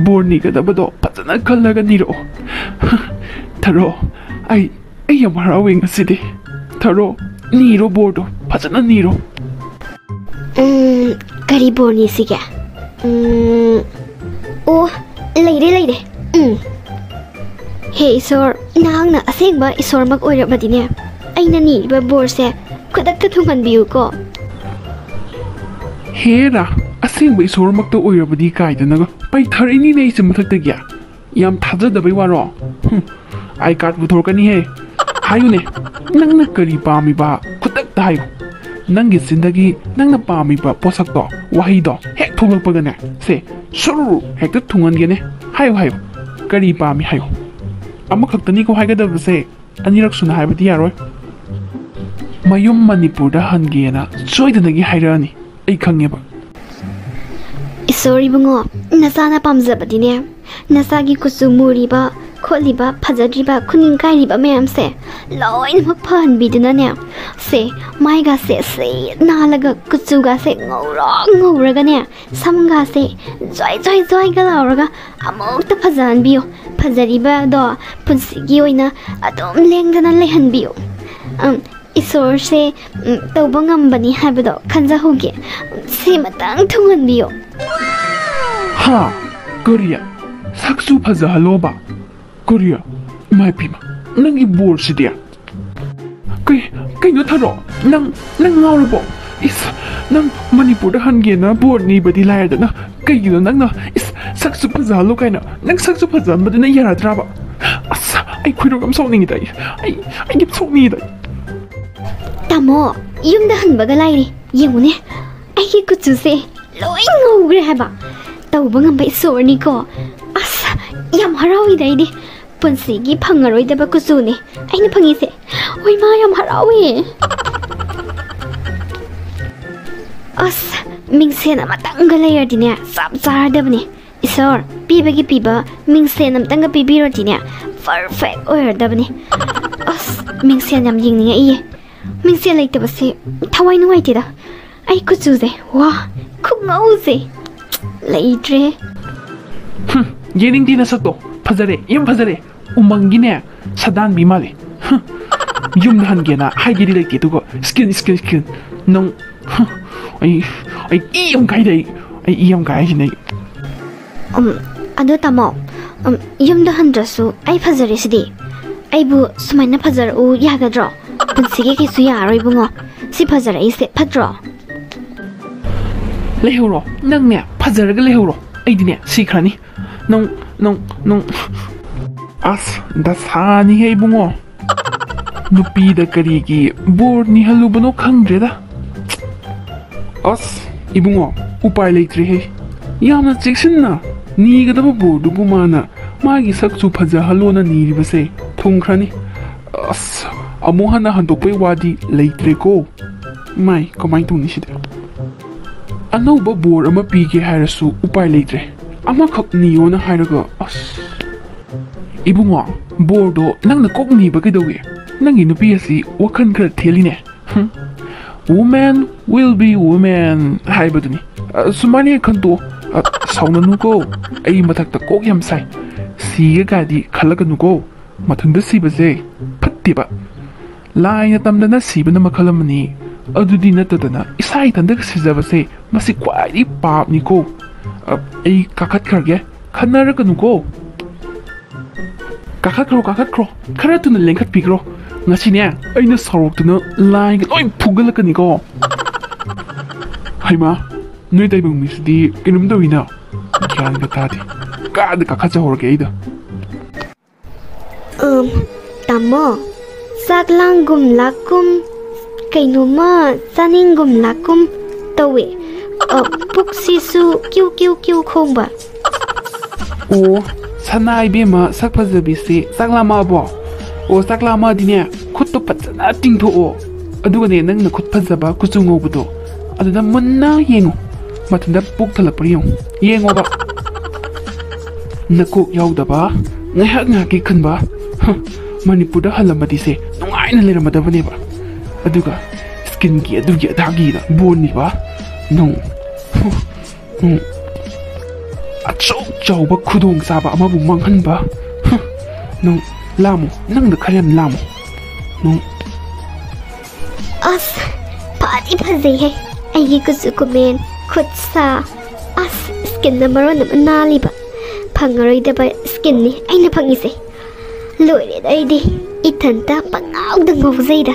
ꯕꯣꯔ ꯅꯤꯒꯗꯕꯗꯣ ꯐꯖꯅ ꯈꯜꯂꯒ ꯅꯤꯔꯛꯑꯣ꯫ ꯊꯔꯣ, ꯑꯩ, ꯑꯩ ꯌꯥꯝ ꯍꯔꯥꯎꯋꯦ ꯉꯁꯤꯗꯤ꯫ ꯊꯔꯣ, ꯅꯤꯔꯣ ꯕꯣꯔꯗꯣ, ꯐꯖꯅ ꯅꯤꯔꯣ꯫ ꯎꯝ, ꯀꯔꯤ ꯕꯣꯔ ꯅꯤꯁꯤꯒꯦ? ꯎꯝ, ꯑꯣ, ꯂꯩꯔꯦ, ꯂꯩꯔꯦ꯫ ꯎꯝ꯫ ꯍꯦ ꯏꯁꯣꯔ, ꯅꯍꯥꯛꯅ ꯑꯁꯦꯡꯕ ꯏꯁꯣꯔꯃꯛ ꯑꯣꯏꯔꯕꯗꯤꯅꯦ, ꯑꯩꯅ ꯅꯤꯔꯤꯕ ꯕꯣꯔꯁꯦ ꯈꯨꯗꯛꯇ ꯊꯨꯡꯍꯟꯕꯤꯌꯨꯀꯣ꯫ ꯍꯦꯔꯥ, ꯑꯁꯦꯡꯕ ꯏꯁꯣꯔꯃꯛꯇ ꯑꯣꯏꯔꯕꯗꯤ ꯀꯥꯏꯗꯅꯒ ꯄꯩꯊꯔꯛꯏꯅꯤꯅꯦ ꯑꯩꯁꯦ ꯃꯊꯛꯇꯒꯤ꯫ ꯌꯥꯝ ꯊꯥꯖꯗꯕꯩ ꯋꯥꯔꯣ? ꯍꯨꯝ, ꯑꯥꯏ ꯀꯥꯔꯗ ꯄꯨꯊꯣꯔꯛꯀꯅꯤꯍꯦ꯫ ꯍꯥꯏꯌꯨꯅꯦ, ꯅꯪꯅ ꯀꯔꯤ ꯄꯥꯝꯃꯤꯕ? ꯈꯨꯗꯛꯇ ꯍꯥꯏꯌꯨ꯫ ꯅꯪꯒꯤ ꯆꯤꯟꯗꯒꯤ ꯅꯪꯅ ꯄꯥꯝꯃꯤꯕ ꯄꯣꯠꯁꯛꯇꯣ, ꯋꯥꯍꯩꯗꯣ ꯍꯦꯛ ꯊꯣꯛꯂꯛꯄꯒꯅꯦ, ꯁꯦ, ꯁꯨꯔꯨ ꯍꯦꯛꯇ ꯊꯨꯡꯍꯟꯒꯦꯅꯦ꯫ ꯍꯥꯏꯌꯨ, ꯍꯥꯏꯌꯨ꯫ ꯀꯔꯤ ꯄꯥꯝꯃꯤ ꯍꯥꯏꯌꯨ꯫ ꯑꯃꯈꯛꯇꯅꯤꯀꯣ ꯍꯥꯏꯒꯗꯕꯁꯦ, ꯑꯅꯤꯔꯛ ꯁꯨꯅ ꯍꯥꯏꯕꯗꯤ ꯌꯥꯔꯣꯏ꯫ ꯃꯌꯨꯝ ꯃꯅꯤꯄꯨꯔꯗ ꯍꯟꯒꯦꯅ ꯁꯣꯏꯗꯅꯒꯤ ꯍꯥꯏꯔꯛꯑꯅꯤ, ꯑꯩ ꯈꯪꯉꯦꯕ꯫ ꯏꯁꯣꯔ ꯏꯕꯨꯡꯉꯣ, ꯅꯆꯥꯅ ꯄꯥꯝꯖꯕꯗꯤꯅꯦ, ꯅꯆꯥꯒꯤ ꯀꯨꯆꯨ ꯃꯨꯔꯤꯕ, ꯈꯣꯠꯂꯤꯕ, ꯐꯖꯗ꯭ꯔꯤꯕ, ꯈꯨꯅꯤꯡ ꯀꯥꯏꯔꯤꯕ ꯃꯌꯥꯝꯁꯦ ꯂꯣꯏꯅꯃꯛ ꯐꯍꯟꯕꯤꯗꯨꯅꯅꯦ, ꯁꯦ, ꯃꯥꯏꯒꯥꯁꯦ ꯁꯦ ꯅꯥꯜꯂꯒ, ꯀꯨꯆꯨꯒꯥꯁꯦ ꯉꯧꯔꯣꯛ ꯉꯧꯔꯒꯅꯦ, ꯁꯝꯒꯥꯁꯦ ꯖ꯭ꯋꯥꯏ ꯖ꯭ꯋꯥꯏ ꯖ꯭ꯋꯥꯏꯒ ꯂꯥꯎꯔꯒ ꯑꯃꯨꯛꯇ ꯐꯖꯍꯟꯕꯤꯌꯨ꯫ ꯐꯖꯔꯤꯕꯗꯣ ꯄꯨꯟꯁꯤꯒꯤ ꯑꯣꯏꯅ ꯑꯗꯨꯝ ꯂꯦꯡꯗꯅ ꯂꯩꯍꯟꯕꯤꯌꯨ꯫ ꯑꯝ, ꯏꯁꯣꯔꯁꯦ, ꯎꯝ, ꯇꯧꯕ ꯉꯝꯕꯅꯤ ꯍꯥꯏꯕꯗꯣ ꯈꯟꯖꯍꯧꯒꯦ꯫ ꯁꯤꯃꯇꯪ ꯊꯨꯡꯍꯟꯕꯤꯌꯨ꯫ ꯍꯥ? ꯀꯔꯤ? ꯁꯛꯁꯨ ꯐꯖꯍꯜꯂꯣꯕ? ꯀꯔꯤ? ꯏꯃꯥ ꯏꯄꯦꯝꯃ, ꯅꯪꯒꯤ ꯕꯣꯔꯁꯤꯗꯤ꯫ ꯀꯩ, ꯀꯩꯅꯣ ꯊꯔꯣ? ꯅꯪ, ꯅꯪ ꯉꯥꯎꯔꯕꯣ? ꯏꯁ, ꯅꯪ ꯃꯅꯤꯄꯨꯔꯗ ꯍꯟꯒꯦꯅ ꯕꯣꯔ ꯅꯤꯕꯗꯤ ꯂꯥꯏꯔꯗꯅ, ꯀꯩꯒꯤꯅꯣ ꯅꯪꯅ, ꯏꯁ, ꯁꯛꯁꯨ ꯐꯖꯍꯜꯂꯣ ꯀꯥꯏꯅ, ꯅꯪ ꯁꯛꯁꯨ ꯐꯖꯍꯟꯕꯗꯨꯅ ꯌꯥꯔꯗ꯭ꯔꯕ? ꯑꯁ, ꯑꯩ ꯈꯣꯏꯗꯧ ꯌꯥꯝ ꯁꯥꯎꯅꯤꯡꯉꯤꯗ, ꯑꯩ, ꯑꯩ, ꯑꯩ ꯌꯥꯝ ꯁꯥꯎꯅꯤꯡꯉꯤꯗ꯫ ꯇꯥꯃꯣ, ꯌꯨꯝꯗ ꯍꯟꯕꯒ ꯂꯥꯏꯔꯤ꯫ ꯌꯦꯡꯉꯨꯅꯦ, ꯑꯩꯒꯤ ꯀꯨꯆꯨꯁꯦ ꯂꯣꯏ ꯉꯧꯈ꯭ꯔꯦ ꯍꯥꯏꯕ꯫ ꯇꯧꯕ ꯉꯝꯕ ꯏꯁꯣꯔꯅꯤꯀꯣ꯫ ꯑꯁ, ꯌꯥꯝ ꯍꯔꯥꯎꯏꯗ ꯑꯩꯗꯤ꯫ ꯄꯨꯟꯁꯤꯒꯤ ꯐꯪꯉꯔꯣꯏꯗꯕ ꯀꯨꯆꯨꯅꯦ ꯑꯩꯅ ꯐꯪꯉꯤꯁꯦ꯫ ꯍꯣꯏ ꯃꯥ, ꯌꯥꯝ ꯍꯔꯥꯎꯋꯦ꯫ ꯑꯁ, ꯃꯤꯡꯁꯦꯟ ꯑꯃꯇꯪꯒ ꯂꯩꯔꯗꯤꯅꯦ, ꯆꯞ ꯆꯥꯔꯗꯕꯅꯦ꯫ ꯏꯁꯣꯔ, ꯄꯤꯕꯒꯤ ꯄꯤꯕ ꯃꯤꯡꯁꯦꯟ ꯑꯃꯇꯪꯒ ꯄꯤꯕꯤꯔꯗꯤꯅꯦ, perfect ꯑꯣꯏꯔꯗꯕꯅꯦ꯫ ꯑꯁ, ꯃꯤꯡꯁꯦꯟ ꯌꯥꯝ ꯌꯦꯡꯅꯤꯡꯉꯛꯏꯌꯦ꯫ ꯃꯤꯡꯁꯦꯜ ꯂꯩꯇꯕꯁꯦ ꯊꯋꯥꯏ ꯅꯨꯡꯉꯥꯏꯇꯦꯗ꯫ ꯑꯩ ꯀꯨꯆꯨꯁꯦ, ꯋꯥ, ꯈꯨꯉꯧꯁꯦ ꯂꯩꯇ꯭ꯔꯦ꯫ ꯍꯨꯝ, ꯌꯦꯡꯅꯤꯡꯗꯦ ꯅꯁꯛꯇꯣ꯫ ꯐꯖꯔꯦ, ꯌꯥꯝ ꯐꯖꯔꯦ꯫ ꯎꯃꯪꯒꯤꯅꯦ, ꯁꯗꯥꯟꯕꯤ ꯃꯥꯜꯂꯦ꯫ ꯍꯨꯝ, ꯌꯨꯝꯗ ꯍꯟꯒꯦꯅ ꯍꯥꯏꯒꯦꯗꯤ ꯂꯩꯇꯦ, ꯑꯗꯨꯒ ꯁ꯭ꯀꯤꯟ, ꯁ꯭ꯀꯤꯟ, ꯁ꯭ꯀꯤꯟ꯫ ꯅꯪ, ꯍꯨꯝ, ꯑꯩ, ꯑꯩ ꯏ ꯌꯥꯝ ꯀꯥꯏꯗ ꯑꯩ, ꯑꯩ ꯏ ꯌꯥꯝ ꯀꯥꯏ ꯍꯥꯏꯁꯤꯅꯦ ꯑꯩ꯫ ꯎꯝ, ꯑꯗꯣ ꯇꯥꯃꯣ, ꯎꯝ, ꯌꯨꯝꯗ ꯍꯟꯗ꯭ꯔꯁꯨ ꯑꯩ ꯐꯖꯔꯤꯁꯤꯗꯤ꯫ ꯑꯩꯕꯨ ꯁꯨꯃꯥꯏꯅ ꯐꯖꯔꯛꯎ ꯌꯥꯒꯗ꯭ꯔꯣ? ꯄꯨꯟꯁꯤꯒꯤ ꯀꯩꯁꯨ ꯌꯥꯔꯔꯣꯏ ꯏꯕꯨꯡꯉꯣ꯫ ꯁꯤ ꯐꯖꯔꯛꯏꯁꯦ ꯐꯠꯇ꯭ꯔꯣ? ꯂꯩꯍꯧꯔꯣ, ꯅꯪꯅꯦ ꯐꯖꯔꯒ ꯂꯩꯍꯧꯔꯣ꯫ ꯑꯩꯗꯤꯅꯦ ꯁꯤꯈ꯭ꯔꯅꯤ꯫ ꯅꯪ, ꯅꯪ, ꯅꯪ꯫ ꯑꯁ, ꯗꯁꯥꯅꯤꯍꯦ ꯏꯕꯨꯡꯉꯣ꯫ ꯅꯨꯄꯤꯗ ꯀꯔꯤꯒꯤ ꯕꯣꯔ ꯅꯤꯍꯜꯂꯨꯕꯅꯣ ꯈꯪꯗ꯭ꯔꯦꯗ꯫ ꯑꯁ, ꯏꯕꯨꯡꯉꯣ, ꯎꯄꯥꯏ ꯂꯩꯇ꯭ꯔꯦꯍꯦ꯫ ꯌꯥꯝꯅ ꯆꯦꯛꯁꯤꯟꯅ ꯅꯤꯒꯗꯕ ꯕꯣꯔꯗꯨꯕꯨ ꯃꯥꯅ ꯃꯥꯒꯤ ꯁꯛꯁꯨ ꯐꯖꯍꯜꯂꯣꯅ ꯅꯤꯔꯤꯕꯁꯦ ꯊꯨꯡꯈ꯭ꯔꯅꯤ꯫ ꯑꯁ, ꯑꯃꯨꯛ ꯍꯟꯅ ꯍꯟꯗꯣꯛꯄꯩ ꯋꯥꯗꯤ ꯂꯩꯇ꯭ꯔꯦꯀꯣ꯫ ꯃꯥꯏ, ꯀꯃꯥꯏꯅ ꯇꯧꯅꯤ ꯁꯤꯗꯤ? ꯑꯅꯧꯕ ꯕꯣꯔ ꯑꯃ ꯄꯤꯒꯦ ꯍꯥꯏꯔꯁꯨ ꯎꯄꯥꯏ ꯂꯩꯇ꯭ꯔꯦ꯫ ꯑꯃꯈꯛ ꯅꯤꯌꯣꯅ ꯍꯥꯏꯔꯒ, ꯑꯁ꯫ ꯏꯕꯨꯡꯉꯣ, ꯕꯣꯔꯗꯣ ꯅꯪꯅ ꯀꯣꯛ ꯅꯤꯕ ꯀꯩꯗꯧꯏ? ꯅꯪꯒꯤ ꯅꯨꯄꯤ ꯑꯁꯤ ꯋꯥꯈꯜ ꯈꯔ ꯊꯦꯜꯂꯤꯅꯦ꯫ ꯍꯨꯝ꯫ Women will be women ꯍꯥꯏꯕꯗꯨꯅꯤ꯫ ꯑ, ꯁꯨꯃꯥꯏꯅ ꯍꯦꯛ ꯈꯟꯇꯣꯛꯑꯣ꯫ ꯑ, ꯁꯥꯎꯅꯅꯨꯀꯣ꯫ ꯑꯩ ꯃꯊꯛꯇ ꯀꯣꯛ ꯌꯥꯝ ꯁꯥꯏ꯫ ꯁꯤꯒꯦ ꯀꯥꯏꯗꯤ ꯈꯜꯂꯛꯀꯅꯨꯀꯣ꯫ ꯃꯊꯟꯇ ꯁꯤꯕꯁꯦ ꯐꯠꯇꯦꯕ꯫ ꯂꯥꯏꯅ ꯇꯝꯗꯅ ꯁꯤꯕꯅ ꯃꯈꯜ ꯑꯃꯅꯤ꯫ ꯑꯗꯨꯗꯤ ꯅꯠꯇꯗꯅ ꯏꯁꯥ ꯏꯊꯟꯇꯒ ꯁꯤꯖꯕꯁꯦ, ꯃꯁꯤ ꯈ꯭ꯋꯥꯏꯗꯒꯤ ꯄꯥꯞꯅꯤꯀꯣ꯫ ꯑ, ꯑꯩ ꯀꯥꯈꯠꯈ꯭ꯔꯒꯦ꯫ ꯈꯟꯅꯔꯛꯀꯅꯨꯀꯣ꯫ ꯀꯥꯈꯠꯈ꯭ꯔꯣ, ꯀꯥꯈꯠꯈ꯭ꯔꯣ꯫ ꯈꯔ ꯊꯨꯅ ꯂꯦꯡꯈꯠꯄꯤꯈ꯭ꯔꯣ꯫ ꯉꯁꯤꯅꯦ, ꯑꯩꯅ ꯁꯥꯎꯔꯛꯇꯅ ꯂꯥꯏꯒ ꯂꯣꯏ ꯐꯨꯒꯠꯂꯛꯀꯅꯤꯀꯣ꯫ ꯍꯩꯃꯥ, ꯅꯣꯏ ꯇꯥꯏꯕꯪ ꯃꯤꯁꯤꯗꯤ ꯀꯩꯅꯣꯝ ꯇꯧꯏꯅ꯫ ꯒ꯭ꯌꯥꯟꯒ ꯇꯥꯗꯦ꯫ ꯀꯥꯗ ꯀꯥꯈꯠꯆꯍꯧꯔꯒꯦ ꯑꯩꯗꯣ꯫ ꯎꯝ, ꯇꯥꯃꯣ, ꯆꯥꯛ ꯂꯥꯡꯒꯨꯝ ꯂꯥꯛꯀꯨꯝ ꯀꯩꯅꯣꯝꯃ ꯆꯥꯅꯤꯡꯒꯨꯝ ꯂꯥꯛꯀꯨꯝ ꯇꯧꯋꯦ꯫ ꯑ, ꯄꯨꯛꯁꯤꯁꯨ ꯀ꯭ꯌꯨ ꯀ꯭ꯌꯨ ꯀ꯭ꯌꯨ ꯈꯣꯡꯕ꯫ ꯑꯣ, ꯁꯅꯥ ꯏꯕꯦꯝꯃ ꯁꯛ ꯐꯖꯕꯤꯁꯦ, ꯆꯥꯛ ꯂꯥꯝꯃꯛꯑꯕꯣ? ꯑꯣ, ꯆꯥꯛ ꯂꯥꯝꯃꯛꯑꯗꯤꯅꯦ, ꯈꯨꯠꯇꯣ ꯐꯖꯅ ꯇꯤꯡꯊꯣꯛꯑꯣ꯫ ꯑꯗꯨꯒꯅꯦ, ꯅꯪꯅ ꯈꯨꯠ ꯐꯖꯕ ꯀꯨꯆꯨ ꯉꯧꯕꯗꯣ, ꯑꯗꯨꯗ ꯃꯨꯟꯅ ꯌꯦꯡꯉꯨ꯫ ꯃꯊꯟꯇ ꯄꯨꯛ ꯊꯜꯂꯛꯄ꯭ꯔꯥ ꯌꯦꯡꯉꯨ꯫ ꯌꯦꯡꯉꯣꯕ꯫ ꯅꯀꯣꯛ ꯌꯥꯎꯗꯕ, ꯉꯥꯏꯍꯥꯛ ꯉꯥꯏꯍꯥꯛꯀꯤ ꯈꯟꯕ꯫ ꯍ, ꯃꯅꯤꯄꯨꯔꯗ ꯍꯜꯂꯝꯃꯗꯤꯁꯦ ꯅꯨꯡꯉꯥꯏꯅ ꯂꯩꯔꯝꯃꯗꯕꯅꯦꯕ꯫ ꯑꯗꯨꯒ ꯁ꯭ꯀꯤꯟꯒꯤ ꯑꯗꯨꯒꯤ ꯑꯗꯥꯒꯤꯅ ꯕꯣꯟꯅꯤꯕ꯫ ꯅꯪ, ꯍ, ꯎꯝ, ꯑꯆꯧ ꯆꯥꯎꯕ ꯈꯨꯗꯣꯡꯆꯥꯕ ꯑꯃꯕꯨ ꯃꯥꯡꯍꯟꯕ꯫ ꯍ, ꯅꯪ ꯂꯥꯝꯃꯣ, ꯅꯪꯗ ꯈꯔ ꯌꯥꯝ ꯂꯥꯝꯃꯣ꯫ ꯅꯪ ꯑꯁ, ꯐꯗꯤ ꯐꯖꯩꯍꯦ꯫ ꯑꯩꯒꯤ ꯀꯨꯆꯨ ꯀꯨꯃꯦꯟ, ꯈꯨꯠ ꯁꯥ꯫ ꯑꯁ, ꯁ꯭ꯀꯤꯟꯅ ꯃꯔꯣꯟ ꯑꯃ ꯅꯥꯜꯂꯤꯕ꯫ ꯐꯪꯉꯔꯣꯏꯗꯕ ꯁ꯭ꯀꯤꯟꯅꯤ ꯑꯩꯅ ꯐꯪꯉꯤꯁꯦ꯫ ꯂꯣꯏꯔꯦꯗ ꯑꯩꯗꯤ꯫ ꯏꯊꯟꯇ ꯄꯪꯉꯥꯎꯗ ꯉꯥꯎꯖꯩꯗ꯫